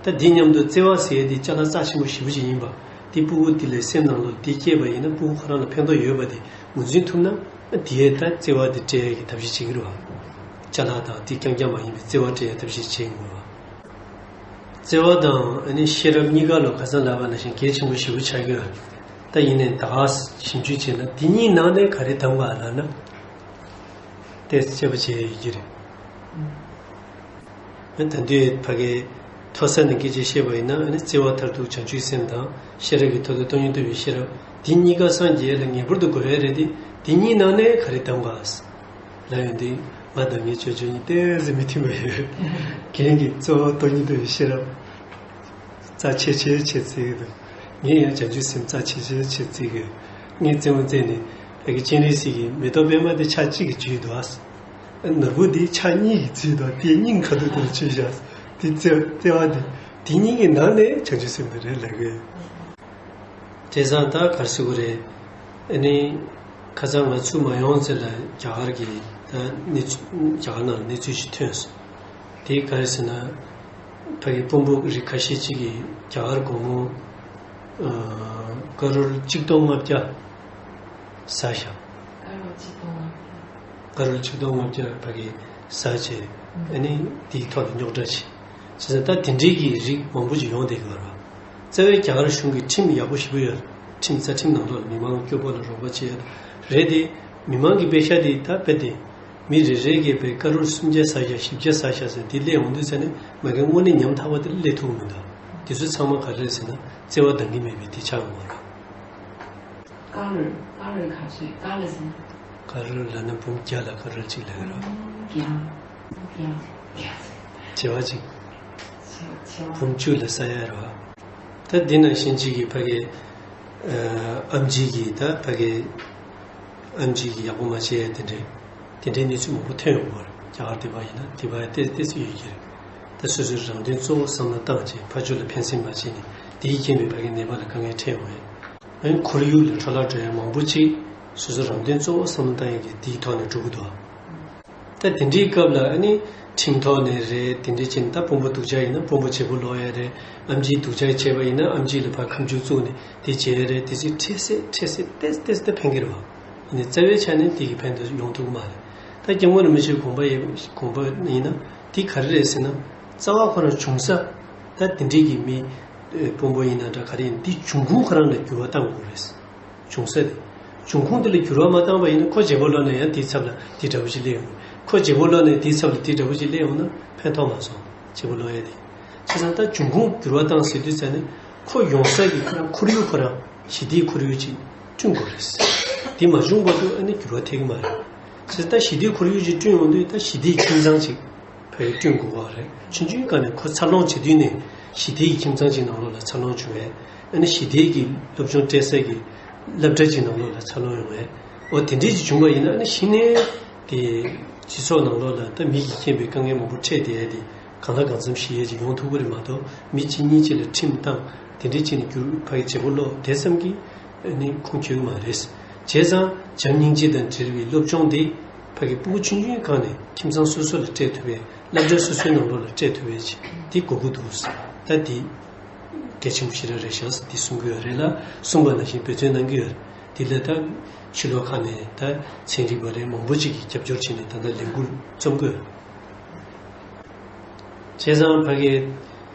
ད་འདི་མཉམ་དུ་བརྩེ་བ་ཟེར་ཡ་དེ་ཅ་ལག་རྩ་ཆེན་པོ་ཞེ་པོ་ཅིག་ཡིན་པ། དེ་སྤུ་གུ་དེ་ལ་སེམས་ནང་ལོགས་དེ་སྐྱེས་པ་ཡིན་ན་སྤུ་གུ་ཁོ་རང་ལ་ཕན་ཐོགས་ཡོད་པ་དེ་ངོས་འཛིན་ཐུབ་ན། དེའི་ད་བརྩེ་བ་དེ་སྤྲད་ཡ་གི་ཐབས་ཤེས་བྱེད་ཀྱི་རེད་བ། ཅ་ལག་དང་དེ་རྐྱང་རྐྱང་མ་ཡིན་པའི་བརྩེ་བ་སྤྲད་ཡ་ཐབས་ཤེས་བྱེད་ཀྱི་རེད་བ། བརྩེ་བ་དང་ཨ་ནི་ཤེས་རབ་གཉིས་ཀ་ལ་ཁ་སང་ལབ་པ་ནང་བཞིན་གལ་ཆེན་པོ་ཞེ་པོ་ཆགས་ཀྱི་ཡོད། ད་ཡིན་ནའི་ད་ག་ཞིབ་འཇུག་བྱས་ན་དེ་གཉིས་ནང་ནས་ག་རེ་དམ་ག་ལབ་ན། ཏེ་དཔྱད་པ་བྱས་ཡོད་ཀྱི་རེད། ཨ་ད་དུས་ཕ་གིའི་མཐོ་ས་ནས་སྐད་ཆ་བཤད་པ་ཡིན་ན། ཨ་ནི་བརྩེ་བ་མཐར་ཐུག་བྱང་ཆུབ་སེམས་དང་། ཤེས་རབ་ཀྱི་མཐོ་ཐོས་སྟོང་ཉིད་རྟོགས་པའི་ཤེས་རབ། འདི་གཉིས་ཀ་སངས་རྒྱས་ལ་ངེས་པར་དུ་དགོས་ཡ་རེད་དེ། འདི་གཉིས་ནང་ནས་ག་རེ་གདམ་ག་ལབ་ཡོང་དུས། ང་དང་ངའི་ཅོ་ཅོ་གཉིས་ཏོག་ཙམ་མི་མཐུན་པ་ཡོད། རྒན་གྱིས་གཙོ་བོ་སྟོང་ཉིད་རྟོགས་པའི་ཤེས་རབ་རྩ་ཆེ་ཆེ་བྱེད་རྩིས་ཀྱི་འདུག་ངས་ཡང་བྱང་ཆུབ་སེམས་རྩ་ཆེ་ཆེ་བྱེད་རྩིས་ཀྱི། ངས་བཙན་པོ་བཙལ་ནས་ཕ་གི་སྤྱན་རས་གཟིགས་ཀྱི་མེ་ཏོག་པད་མ་དེ་ཕྱག་གཅིག་གིས་འཇུས་འདུག་ནོར་བུ་དེ་ཕྱག་གཉིས་ཀྱིས་འཇུས་འདུག་དེའི་སྙིང་ཁ་ཐུག་དེར་འཇུས་བཞག་དེ་བརྩེ་བ་དེ། དེ་གཉིས་ཀྱི་ནང་ནས་བྱང་ཆུབ་སེམས་དེ་རེད་ལབ་གི་ཡོད། བྱས་ཙང་ད་ག་རེ་ཟེར་དགོས་རེད། ཨ་ནི་ཁ་སང་ང་ཚུར་མ་ཡོང་ཚེ་ལ་རྒྱ་གར་གྱི་ད་གནས་ཚུལ། རྒྱ་གར་ནང་ལ་གནས་ཚུལ་ཞིག་ཐོན་སོང་། དེ་ག་རེ་ཟེར་ན། ཕ་གི་དཔོན་པོ་རིགས་ཁ་ཤས་ཅིག་གིས་རྒྱ་གར་སྒོར་མོ་ཨ་ཀ་རོར་གཅིག་སྟོང་ལྔ་བརྒྱ་ཟ་བཞག་ཀ་རོར་གཅིག་སྟོང་ལྔ་བརྒྱ། ཀ་རོར་གཅིག་སྟོང་ལྔ་བརྒྱ་ཕ་གི་ཟ་བྱས། ཨ་ནི་དེའི་ཐོག་ལ་རྙོག་དྲ་བྱས། བྱས་ཙང་ད་དེ་འདྲའི་གི་རིགས་མང་པོ་ཅིག་ཡོང་བསྡད་ཀྱི་ཡོད་རེད་བ། རྩ་བའི་རྒྱ་གར་གཞུང་གི་ཁྲིམས་ཡག་པོ་ཞེ་པོ་ཡོད། ཁྲིམས་རྩ་ཁྲིམས་ནང་ལོགས་ལ་མི་མང་སྐྱོ་པོ་ལ་རོགས་པ་བྱེད་ཡ་རེད་དེ། མི་མང་གི་པེ་ཤ་དེ་ད་དཔེ་དེ། མི་རེ་རེ་གིས་པེ་ཀ་རོར་སུམ་བརྒྱ་ཟ་བཞག་བཞི་བརྒྱ་ཟ་བཞག་ཟེར་དེ་སླེབས་ཡོང་དུས་ཙ་ནས་མ་གི་དངོས་གནས་ཉམ་ཐག་པ་དེ་སླེབས་ཐུབ་ཀྱི་མི་འདུག་དེ་ཚོ་ཚང་མ་ག་རེ་རེད་ཟེར་ན། བརྩེ་བ་འདང་གི་མེད་པའི་དེ་ཆགས་ཡོང་བ་རེད། ཀ་རོར། ཀ་རོར་ག་ཚོད། ཀ་ལ་ཟིན། ཀ་རོར་ལབ་ན་འབུམ་བརྒྱ་ལ་ཀ་རོར་གཅིག་ལབ་ཀྱི་རེད། འབུམ་བརྒྱ། འབུམ་བརྒྱ། བྱེ་བ་གཅིག་བྱེ་བ་གཅིག་འབུམ་བཅུ་ལ་ཟ་ཡ་རེད་བ། ད་འདི་ནང་བཞིན་གཅིག་གིས་ཕ་གི་ཨ་ཨེམ་ཆི་གིས། ད་ཕ་གི་ཨེམ་ཆི་གིས་ཡག་པོ་མ་བྱས་ཡ་དེ་འདྲའི། དེ་འདྲའི་གནས་ཚུལ་མང་པོ་ཐོན་ཡོང་གི་རེད། རྒྱ་གར་དེ་པར་ཡིན་ན་དེ་པར་ཏོག་ཙམ་ཡོད་ཀྱི་རེད། ད་སོ་སོའི་རང་དོན་གཙོ་བོ་བསམ་བློ་བཏང་བྱས། ཕར་ཕྱོགས་ལ་ཕན་སེམས་མ་བྱས་ནས་དེའི་རྐྱེན་པས་ཕ་གིའི་ནད་པ་ལ་དཀའ་ངལ་འཕྲད་ཡོང་བས། ཨ་ནི་ཁོར་ཡུག་ལ་འཕྲོ་བརླག་འགྲོ་ཡ་མང་པོ་ཅིག་སོ་སོ་རང་དོན་གཙོ་བོ་བསམ་བློ་བཏང་ཡ་གི་དེའི་ཐོག་ནས་འགྲོ་གི་འདུག་ད་དེ་འདྲའི་སྐབས་ལ་ཨ་ནི་ཁྲིམས་ཐོག་ནས་རེད། དེ་འདྲའི་ཅིག་ད་དཔོན་པོ་སྡུག་ཅག་ཡིན་ན་དཔོན་པོ་བྱེད་པོ་ལོག་ཡ་རེད། ཨེམ་ཆི་སྡུག་ཅག་བྱས་པ་ཡིན་ན་ཨེམ་ཆི་ལ་ཕར་ཁ་མཆུ་བཙུགས་ནས་དེ་བྱས་ཡ་རེད། དེ་ཚོས་འཕྲལ་སེལ་འཕྲལ་སེལ་ཏོག་ཙམ་ཏོག་ཙམ་ད་ཕན་གྱི་རེད་བ། ཡིན་ནའི་རྩ་བའི་ཆ་ནས་དེ་གི་ཕན་དོན་ཡོང་ཐུབ་ཀྱི་མ་རེད། ད་སྐྱབས་མགོན་རིན་པོ་ཆེའི་དགོངས་པ་ཡིན། དགོངས་པ་ཡིན་ན་དེ་ག་རེ་རེད་ཟེར་ན། རྩ་བ་ཁོ་རང་བྱུང་ས། ད་དེ་འདྲའི་གི་མི་ཨེ་དཔོན་པོ་ཡིན་ན་འདྲ་ག་རེ་ཡིན། དེ་འབྱུང་ཁུངས་ཁོ་རང་ལ་འགྱུར་བ་གཏང་དགོས་རེད། བྱུང་ས་དེ། འབྱུང་ཁུངས་དེ་ལ་འགྱུར་བ་མ་བཏང་པ་ཡིན་ན་ཁོ་བྱེད་པོ་ལོག་ནས་ཡང་དེའི་ཚབ་ལ་དེ་འདྲ་བོ་ཞིག་སླེབས་ཡོང་། ཁོ་བྱེད་པོ་ལོག་ནས་དེའི་ཚབ་ལ་དེ་འདྲ་བོ་ཞིག་སླེབས་ཡོང་ན་ཕན་ཐོགས་མ་སོང་། བྱེད་པོ་ལོག་ཡ་དེ། བྱས་ཙང་ད་འབྱུང་ཁུངས་འགྱུར་བ་བཏང་ཟེར་དུས་ཙ་ནས་ཁོ་ཡོང་ས་གི་ཁོ་རང་ཁོར་ཡུག་ཁོ་རང་ཞི་བདེའི་ཁོར་ཡུག་ཅིག་བསྐྲུན་དགོས་རེད། དེ་མ་བྱུང་བར་དུ་ཨ་ནི་འགྱུར་བ་ཐེབས་ཀྱི་མ་རེད། བྱས་ཙང་ད་ཞི་བདེའི་ཁོར་ཡུག་ཅིག་བསྐྲུན་ཡོང་དུས་ད་ཞི་བདེའི་ཁྱིམ་ཚང་ཅིག་ཕ་གིར་བསྐྲུན་དགོས་པ་རེད། ཆུང་ཆུང་སྒང་ནས་ཁོ་འཚར་ལོངས་བྱེད་དུས་ནས་ཞི་བདེའི་ཁྱིམ་ཚང་ཅིག་ནང་ལོགས་ལ་འཚར་ལོངས་བྱུང་བས། ཨ་ནི་ཞི་བདེའི་གི་སློབ་སྦྱོང་སྤྲད་སའི་གི་སློབ་གྲྭ་ཅིག་ནང་ལོགས་ལ་འཚར་ལོངས་ཡོང་བས། འོ་དེ་འདྲས་ཅིག་བྱུང་བ་ཡིན་ན་ཨ་ནི་གཞི་ནས་དེ་སྤྱི་ཚོགས་ནང་ལོགས་ལ་ད་མི་གི་རྐྱེན་པས་དཀའ་ངལ་མང་པོ་འཕྲད་བསྡད་ཡ་དེ་གང་ལ་གང་འཚམ་ཞི་ཡ་ཅིག་ཡོང་ཐུབ་ཀྱི་རེད་མ་གཏོགས། མི་གཅིག་གཉིས་གཅིག་ལ་ཁྲིམས་བཏང་དེ་འདྲས་ཅིག་ནས་འགྱུར་ཕ་གི་བྱེད་པོ་ལོག་དེ་ཙམ་གྱིས་ཨ་ནི་ཁུངས་འཁྱོལ་གྱི་མ་རེད། བྱས་ཙང་བྱམས་སྙིང་རྗེ་དང་འབྲེལ་བའི་སློབ་སྦྱོང་དེ་ཕ་གི་སྤུ་གུ་ཆུང་ཆུང་སྒང་ནས་ཁྱིམ་ཚང་སོ་སོ་ལ་སྤྲད་ཐུབ་པའི། སློབ་གྲྭ་སོ་སོའི་ནང་ལོགས་ལ་སྤྲད་ཐུབ་པའི་ཅིག་དེ་དགོས་ཀྱི་འདུག་ད་དེ་གལ་ཆེན་པོ་ཞེ་དྲག་རེད་ཤག་ཟེར་དེ་གསུང་གི་ཡོད་རེད་ལ། གསུངས་པ་ནང་བཞིན་འབད་བརྩོན་གནང་གི་ཡོད་རེད། དེ་ལ་ད་ཕྱི་ལོགས་ཁག་ནས་ད་ཚན་རིག་པ་རེད། མང་པོ་ཅིག་གིས་རྒྱབ་སྐྱོར་བྱས་ནས་ད་ལྟ་ལས་འགུལ་རྩོམ་གི་ཡོད་རེད། བྱས་ཙང་ཕ་གི་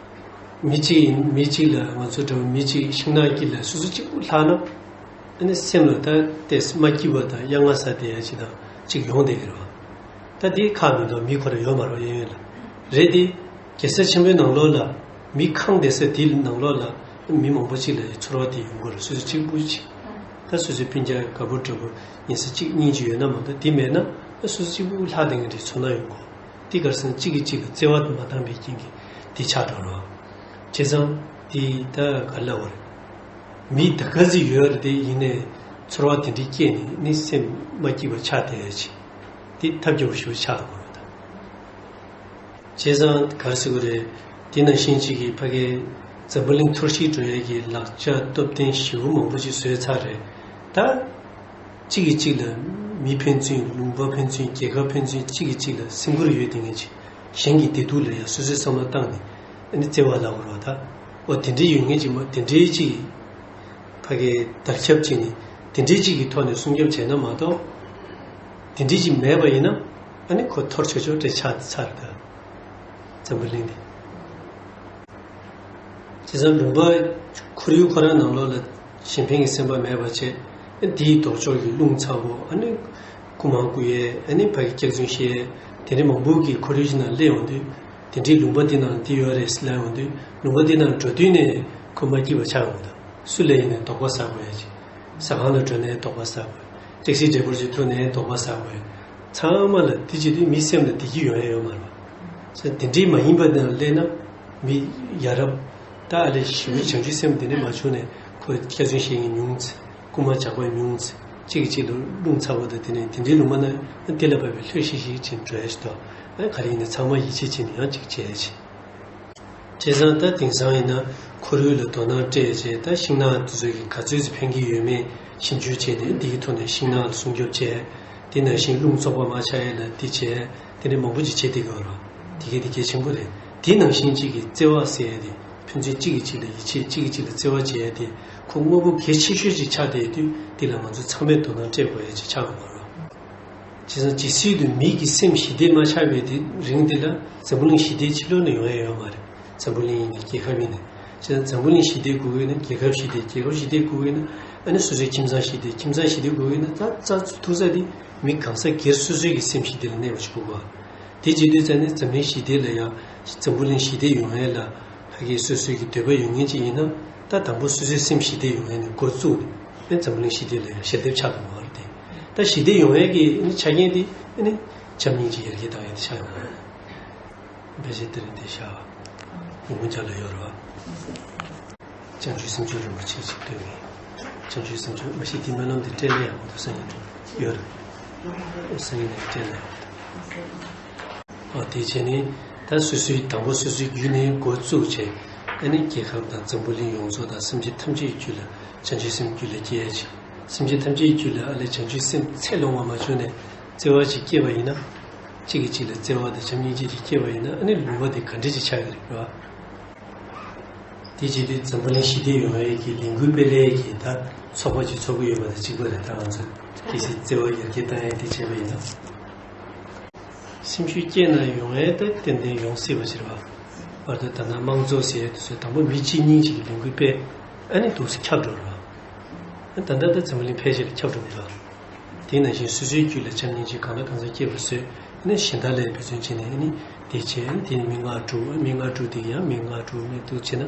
མི་གཅིག་ཡིན། མི་གཅིག་ལ་ང་ཚོ་འདྲ་བོ་མི་གཅིག་ཤིང་ནགས་དཀྱིལ་ལ་སོ་སོ་གཅིག་པུ་ལྷག་ན། ཨ་ནི་སེམས་ལ་ད་ཏོག་ཙམ་མ་སྐྱིད་པ་དང་གཡང་ང་ཟ་བསྡད་ཡ་ཅིག་དང་ཅིག་ཡོང་བསྡད་ཀྱི་རེད་བ། ད་དེ་ཁག་མི་འདུག་མི་ཁོ་རང་ཡོད་མ་རེད། གཡས་གཡོན་ལ་རེད་དེ། རྒྱལ་ས་ཆེན་པོའི་ནང་ལོགས་ལ་མི་ཁེངས་བསྡད་ས་དེའི་ནང་ལོགས་ལ་མི་མང་པོ་ཅིག་ལ་ཚོར་བ་དེ་ཡོང་གི་རེད། སོ་སོ་གཅིག་པུ་ཅིག་ད་སོ་སོའི་སྤུན་ཀྱག་དགའ་པོ་འདྲ་པོ་ཉལ་ས་གཅིག་གཉིས་ཅིག་ཡོད་ན་མ་གཏོགས། དེ་མེད་ན་སོ་སོ་གཅིག་པུ་ལྷག་བསྡད་མཁན་དེ་ཚོར་སྣང་ཡོང་གི་རེད། དེ་ག་རེ་ཟེར་ན་གཅིག་གིས་གཅིག་ལ་བརྩེ་བ་མ་བཏང་པའི་རྐྱེན་གྱིས་དེ་ཆགས་འགྲོ་རོགས། བྱས་ཙང་དེ་ད་ག་ལབ་དགོས་རེད། མི་ད་ག་ཚོད་ཡོད་རེད། དེ་ཡིན་ནའི་ཚོར་བ་དེ་འདྲའི་སྐྱེས་ནས་ནི་སེམས་མ་སྐྱིད་པ་ཆགས་བསྡད་ཡོད་ཅིག་དེ་ཐབས་སྐྱོ་པོ་ཞེ་པོ་ཆགས་དགོས་རེད་ད། བྱས་ཙང་ག་རེ་ཟེར་དགོས་རེད། དེ་ནང་བཞིན་གཅིག་གིས་ཕ་གིའི་འཛམ་བུ་གླིང་འཐོར་ཞིག་འགྲོ་ཡས་ཀྱི་ལག་ཆ་སྟོབས་ལྡན་ཞེ་པོ་མང་པོ་ཅིག་བཟོས་ཚར་རེད་ད། གཅིག་གིས་གཅིག་ལ་མི་ཕན་ཚུན། ལུང་པ་ཕན་ཚུན། རྒྱལ་ཁབ་ཕན་ཚུན། གཅིག་གིས་གཅིག་ལ་སེམས་ཁུར་ཡོད་བསྡད་མཁན་ཅིག་གཞན་གྱི་བདེ་སྡུག་ལ་ཡང་སོ་སོའི་བསམ་བློ་བཏང་ནས་ཨ་ནི་བརྩེ་བ་ལབ་དགོས་རེད་ད། འོ་དེ་འདྲའི་ཡོད་མཁན་ཅིག་མ། དེ་འདྲའི་ཅིག་ཕ་གིའི་དར་ཁྱབ་ཅིག་ནས་དེ་འདྲའི་ཅིག་གི་ཐོག་ནས་སྲུང་སྐྱོབ་བྱས་ན་མ་གཏོགས། དེ་འདྲའི་ཅིག་མེད་པ་ཡིན་ན་ཨ་ནི་ཁོ་འཐོར་ཆོག་ཆོག་འདྲ་ཆགས་ཚར་ད། འཛམ་བུ་གླིང་འདི། བྱས་ཙང་ལུང་པ་ཁོར་ཡུག་ཁོ་རང་ནང་ལོགས་ལ་གཞན་ཕན་གྱི་སེམས་པ་མེད་པ་བྱས། དེའི་ལྡོག་ཕྱོགས་ཀྱི་རླུང་ཚ་པོ། ཨ་ནི་ སྐུ་མང་བཀུར་ཡས། ཨ་ནི་ཕ་གི་སྐྱག་རྫུན་བཤད་ཡས། དེ་འདྲའི་མང་པོ་གི་ཁོར་ཡུག་ཅིག་ནང་སླེབས་ཡོང་དུས། དེ་འདྲའི་ལུང་པ་འདི་ནང་འདི་ཡོད་རེད་ཟེར་ལབ་ཡོང་དུས། ལུང་པ་འདི་ནང་འགྲོ་དུས་ནས་ཁོ་མ་སྐྱིད་པ་ཆགས་ཡོང་གི་འདུག་སུ་ལ་ཡིན་ནའི་དོགས་པ་ཟ་དགོས་ཡ་ཅིག་ཟ་ཁང་ལ་འགྲོ་ནའི་དོགས་པ་ཟ་དགོས། ཊེག་སི་ཌ་རའི་ཝར་ཅིག་ཐུག་ནའི་དོགས་པ་ཟ་དགོས། ཚང་མ་ལ་དེ་བྱེད་དུས་མི་སེམས་ལ་བདེ་སྐྱིད་ཡོང་ཡ་ཡོད་མ་རེད་པ། དེ་འདྲའི་མ་ཡིན་པ་དེ་ནང་སླེབས་ན། མི་ཡ་རབས་ད་ཨ་ལས་ཞི་བའི་བྱང་ཆུབ་སེམས་དེ་འདྲའི་མ་བྱུང་ནས་ཁོ་སྐྱག་རྫུན་བཤད་མཁན་ཉུང་ཙམ། རྐུན་མ་ཇག་པ་ཉུང་ཙམ། གཅིག་གིས་གཅིག་ལ་རླུང་ཚ་བ་དང་དེ་ནས་དེ་འདྲའི་ལུང་པ་ན་དེ་ལ་བབས་པའི་ལྷོད་ཤིག་ཤིག་ཅིག་འགྲོ་ཡ་ཞིག་འདུག་ཨ་ག་རེ་ཡིན་ན་ཚང་མ་ཡིད་ཆེས་བྱས་ནས་ཡང་གཅིག་བྱས་ཡ་ཅིག་བྱས་ཙང་ད་དེང་སང་ཡིན་ན་ཁོར་ཡུག་ལ་དོ་སྣང་སྤྲད་བྱས། ད་ཤིང་ནགས་དེ་ཚོ་གིས་ག་ཚོད་ཅིག་ཕན་གྱི་ཡོད་མེད་ཞིབ་འཇུག་བྱས་ནས་འདི་གི་ཐོག་ནས་ཤིང་ནགས་ལ་སྲུང་སྐྱོབ་བྱས། དེ་ནང་བཞིན་རླུང་བཙོག་པ་མ་ཆགས་ཡ་ལ་འདི་བྱས། དེ་འདྲའི་མང་པོ་ཅིག་བྱེད་བསྡད་ཀྱི་ཡོད་རེད་པ། དེ་གས་དེ་གལ་ཆེན་པོ་རེད། དེ་ནང་བཞིན་གཅིག་གི་བརྩེ་བ་ཟེར་ཡ་དེ། ཕན་ཚུན་གཅིག་གིས་གཅིག་ལ་ཡིད་ཆེས། གཅིག་གིས་གཅིག་ལ་བརྩེ་བ་བྱེད་ཡ་དེ་ཁོ་དངོས་པོ་གལ་ཆེ་ཤོས་ཅིག་ཆགས་བསྡད་དུས། དེ་ལ་ང་ཚོ་ཚང་མས་དོ་སྣང་སྤྲད་དགོས་ཡ་ཅིག་ཆགས་ཡོད་མ་རེད་པ། བྱས་ཙང་ཇི་སྲིད་དུ་མི་གི་སེམས་ཞི་བདེ་མ་ཆགས་པའི་དེ་རིང་དེ་ལ་འཛམ་བུ་གླིང་ཞི་བདེ་ཕྱི་ལོགས་ནས་ཡོང་ཡ་ཡོད་མ་རེད། འཛམ་བུ་གླིང་ཡིན་ནའི་རྒྱལ་ཁབ་ཡིན་ནའི། བྱས་ཙང་འཛམ་བུ་གླིང་ཞི་བདེ་དགོས་ཀྱི་ཡོད་ན་རྒྱལ་ཁབ་ཞི་བདེ། རྒྱལ་ཁབ་ཞི་བདེ་དགོས་ཀྱི་ཡོད་ན་ཨ་ནི་སོ་སོའི་ཁྱིམ་ཚང་ཞི་བདེ། ཁྱིམ་ཚང་ཞི་བདེ་དགོས་ཀྱི་ཡོད་ན་ད་རྩ་ཐུག་ས་དེ་མི་གང་ཟག་སྒེར་སོ་སོའི་གི་སེམས་ཞི་བདེ་ལ་གནས་པ་ཞིག་དགོས་པ། དེ་བྱེད་དུས་ཙང་ནས་འཛམ་གླིང་ཞི་བདེ་ལ་ཡང་འཛམ་བུ་གླིང་ཞི་བདེ་ཡོང་ཡས་ལ་ཕ་གི་སོ་སོའི་གི་འདོད་པ་ཡོད་མཁན་ཅིག་ཡིན་ན། ད་དང་པོ་སོ་སོའི་སེམས་ཞི་བདེ་ཡོང་ཡས་ནས་འགོ་བཙུགས་ནས་ཨེ་འཛམ་བུ་གླིང་ཞི་བདེ་ལ་ཡང་ཞལ་འདེབས་ཆགས་འགྲོ་མ་རེད་དེ། ད་ཞི་བདེ་ཡོང་ཡས་ཀྱི་ཨ་ནི་ཆ་རྐྱེན་དེ་ཨ་ནི་བྱམས་སྙིང་རྗེ་ཡར་རྒྱས་བཏང་ཡས་དེ་ཆགས་ཡོང་བ་རེད། ཕལ་ཆེར་དེ་རིང་འདིར་བཞག་ཡོང་རྒྱུ་ལ་ཡོད་རེད་པ། བྱང་ཆུབ་སེམས་མཆོག་རིན་པོ་ཆེ་ཅིག་སྟོན་གྱི། བྱང་ཆུབ་སེམས་མཆོག་མ་གཞི་དེ་སྨོན་ལམ་དེ་སྤྲད་ན་ཡག་པོ་འདུག་བསམ་གྱི་འདུག་ཡོད་རེད། བསམ་གྱི་འདུག་སྤྲད་ན་ཡག་པོ་འདུག་ཨ་དེ་བྱས་ནས་ད་སོ་སོའི་དང་པོ་སོ་སོའི་རྒྱུད་ནས་འགོ་བཙུགས་བྱས། ཨ་ནི་རྒྱལ་ཁབ་དང་འཛམ་བུ་གླིང་ཡོངས་རྫོགས་དང་སེམས་ཅན་ཐམས་ཅད་ཀྱི་རྒྱུད་ལ་བྱང་ཆུབ་སེམས་རྒྱུད་ལ་སྐྱེ་ཡ་ཅིག་སེམས་ཅན་ཐམས་ཅད་ཀྱི་རྒྱུད་ལ་ཨ་ལས་བྱང་ཆུབ་སེམས་ཚད་ལོངས་པ་མ་བྱུང་ནས་བརྩེ་བ་ཅིག་སྐྱེས་པ་ཡིན་ན། གཅིག་གིས་གཅིག་ལ་བརྩེ་བ་དང་བྱམས་སྙིང་རྗེ་ཅིག་སྐྱེས་པ་ཡིན་ན་ཨ་ནི་ལུང་པ་དེ་ག་འདྲ་ཅིག་ཆགས་ཀྱི་རེད་པ། དེ་བྱེད་དུས་འཛམ་བུ་གླིང་ཞི་བདེ་ཡོང་ཡས་ཀྱི་ལས་འགུལ་སྤེལ་ཡས་ཀྱི་ད་ཚོགས་པ་ཅིག་ཚོགས་ཀྱི་ཡོད་པ་དང་གཅིག་པ་རེད། ད་ང་ཚོ་གལ་སྲིད་བརྩེ་བ་ཡར་རྒྱས་བཏང་ཡས་དེ་བྱས་པ་ཡིན་ན། སེམས་ཤུགས་སྐྱེས་ན་ཡོང་ཡས་ད་ཏན་ཏན་ཡོང་སྲིད་པ་ཞིག་རེད་པ། བར་དུ་ད་ལྟ་དམངས་གཙོ་ཟེར་ཡས་དེ་ཚོ་དང་པོ་མི་གཅིག་གཉིས་ཅིག་གི་ལས་འགུལ་སྤེལ། ཨ་ནི་འདུག་སེ་ཁྱབ་འགྲོ་རེད་པ། ད་ལྟ་ད་འཛམ་བུ་གླིང་ཕལ་ཆེར་ཁྱབ་འགྲོ་གི་རེད་པ། དེ་ནང་བཞིན་སོ་སོའི་རྒྱུད་ལ་བྱམས་སྙིང་རྗེ་གང་ལ་གང་འཚམ་སྐྱེས་པར་བཟོས། ཨ་ནི་གཞན་དག་ལ་འབད་བརྩོན་བྱས་ནས་ཨ་ནི་དེ་བྱས། ཨ་ནི་དེ་ནི་མི་ལྔ་དྲུག་ཨ་མི་ལྔ་དྲུག་དེ་ཡང་མི་ལྔ་དྲུག་མི་འདུག་བྱས་ན་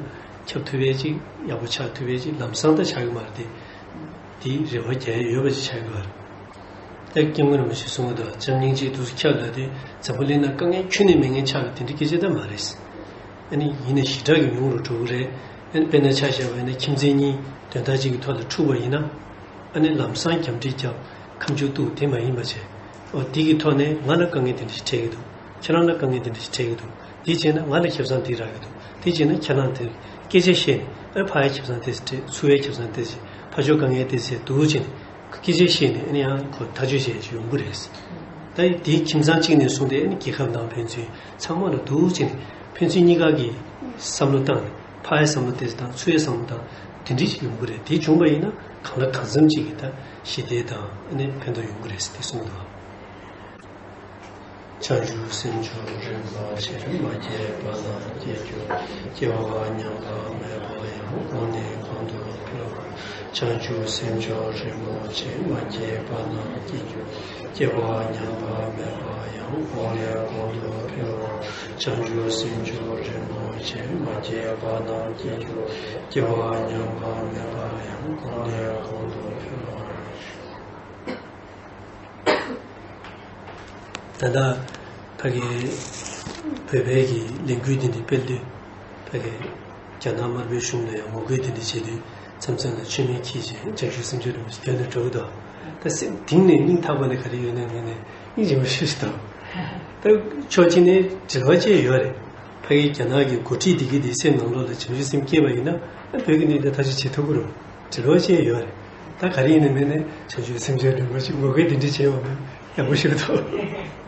ཁྱབ་ཐུབ་ཡས་ཅིག་ཡག་པོ་ཆགས་ཐུབ་ཡས་ཅིག་ལམ་སང་ད་ཆགས་ཀྱི་མ་རེད་དེ། དེའི་རེ་བ་རྒྱག་ཡས་ཡོད་པ་ཅིག་ཆགས་ཀྱི་རེད། ད་སྐྱབས་མགོན་རིན་པོ་ཆེས་གསུངས་པ་དང་བྱམས་སྙིང་རྗེ་འདུག་སེ་ཁྱབ་ལབ་དུས་འཛམ་བུ་གླིང་ན་དཀའ་ངལ་ཁྱོན་ནས་མེད་མཁན་ཆགས་པའི་དེ་འདྲའི་སྐད་ཆ་ད་མ་རེད། ཨ་ནི་ཡིན་ན་ཞེ་དྲག་གི་ཉུང་རུ་འགྲོ་གི་རེད། ཨ་ནི་དཔེར་ན་ཆ་བཞག་པ་ཡིན་ན་ཁྱིམ་མཚེས་གཉིས་དོན་དག་གཅིག་གི་ཐོག་ལ་འཁྲུག་པ་ཡིན་ན། ཨ་ནི་ལམ་སང་རྒྱབ་འདྲེ་རྒྱབ། ཁ་མཆུ་གཏུག་དེ་མ་ཡིན་པ་བྱས། འོ་དེ་གི་ཐོག་ནས་ང་ལ་དཀའ་ངལ་དེ་འདྲ་ཞིག་འཕྲད་ཀྱི་འདུག་ཁྱེད་རང་ལ་དཀའ་ངལ་དེ་འདྲ་ཞིག་འཕྲད་ཀྱི་འདུག་དེ་བྱས་ན་ང་ལ་ཁེ་བཟང་དེ་རག་གི་འདུག་དེ་བྱས་ན་ཁྱེད་རང་དེ་སྐད་ཆ་བཤད་ནས་ཨ་ཕར་ཡ་ཁེ་བཟང་དེ་སྤྲད། ཚུར་ཡ་ཁེ་བཟང་དེ་བྱས། ཕར་ཕྱོགས་དཀའ་ངལ་དེ་སེལ་འདུག་བྱས་ནས། སྐད་ཆ་བཤད་ནས་ཨ་ནི་ཡང་ཁོ་ཐག་གཅོད་བྱས་ཡོང་གི་རེད། ད་དེའི་ཁྱིམ་ཚང་གཅིག་ནས་བཟུང་སྟེ་ཨ་ནི་རྒྱལ་ཁབ་ནང་ཕན་ཚུན་ཚང་མ་ལ་འདུག་བྱས་ནས་ཕན་ཚུན་གཉིས་ཀ་གིས་བསམ་བློ་བཏང་ནས་ཕར་ཡ་བསམ་བློ་དེ་དང་ཚུར་ཡ་བསམ་བློ་བཏང་། དེ་འདྲ་ཞིག་ཡོང་གི་རེད། དེ་བྱུང་བ་ཡིན་ན་གང་ལ་གང་འཚམ་གཅིག་གིས་ད་ཞི་བདེ་དང་ཨ་ནི་ཕན་ཐོགས་ཡོང་གི་རེད་ཟེར་དེ་གསུངས་འདུག་བྱང་ཆུབ་སེམས་མཆོག་རིན་པོ་ཆེ། མ་སྐྱེས་པ་རྣམས་སྐྱེ་གྱུར་ཅིག་སྐྱེ་བ་ཉམས་པ་མེད་པ་ཡང་། གོང་ནས་གོང་དུ་འཕེལ་བར། བྱང་ཆུབ་སེམས་མཆོག་རིན་པོ་ཆེ། མ་སྐྱེས་པ་རྣམས་སྐྱེ་གྱུར་ཅིག་སྐྱེ་བ་ཉམས་པ་མེད་པ་ཡང་། གོང་ནས་གོང་དུ་འཕེལ་བར། བྱང་ཆུབ་སེམས་མཆོག་རིན་པོ་ཆེ། མ་སྐྱེས་པ་རྣམས་སྐྱེ་གྱུར་ཅིག་སྐྱེ་བ་ཉམས་པ་མེད་པ་ཡང་། གོང་ནས་གོང་དུ་འཕེལ་བར། ད་ལྟ་ཕ་གི་བོད་པའི་གི་ལས་འགུལ་འདི་འདྲ་སྤེལ་དུས། ཕ་གི་རྒྱ་ནག་དམར་པོའི་གཞུང་ལ་ཡང་ངོ་རྒོལ་འདི་འདྲ་བྱེད་དུས། མཚམས་མཚམས་ལ་མཆོད་མེ་འཁྱེར་བྱས་བྱང་ཆུབ་སེམས་མཆོག་རིན་པོ་ཆེ་སྟོན་ནས་འགྲོ་གི་འདུག་ད་སེམས་གཏིང་ནས་སྙིང་ཐག་པ་ནས་ག་རེ་ཡོད་ན་ངས་ནས་སྙིང་རྗེ་མོ་ཞེ་ཞིག་དང་། ད་ཕྱོགས་གཅིག་ནས་དྲི་བ་བཅས་ཡོད་རེད། ཕ་གི་རྒྱ་ནག་གི་འགོ་ཁྲིད་འདི་གི་འདི་སེམས་ནང་ལོགས་ལ་བྱང་ཆུབ་སེམས་སྐྱེས་པ་ཡིན་ན། ཨ་བོད་ཀྱི་གནད་དོན་ཐག་གཅོད་བྱེད་ཐུབ་ཀྱི་རེད། དྲི་བ་བཅས་ཡོད་རེད། ད་ག་རེ་ཡིན་ན་མིན་ནས་བྱང་ཆུབ་སེམས་མཆོག་རིན་པོ་ཆེ་ངོ་རྒོལ་འདི་འདྲ་བྱས་པ་མིན་ཡག་པོ་ཞིག་འདུག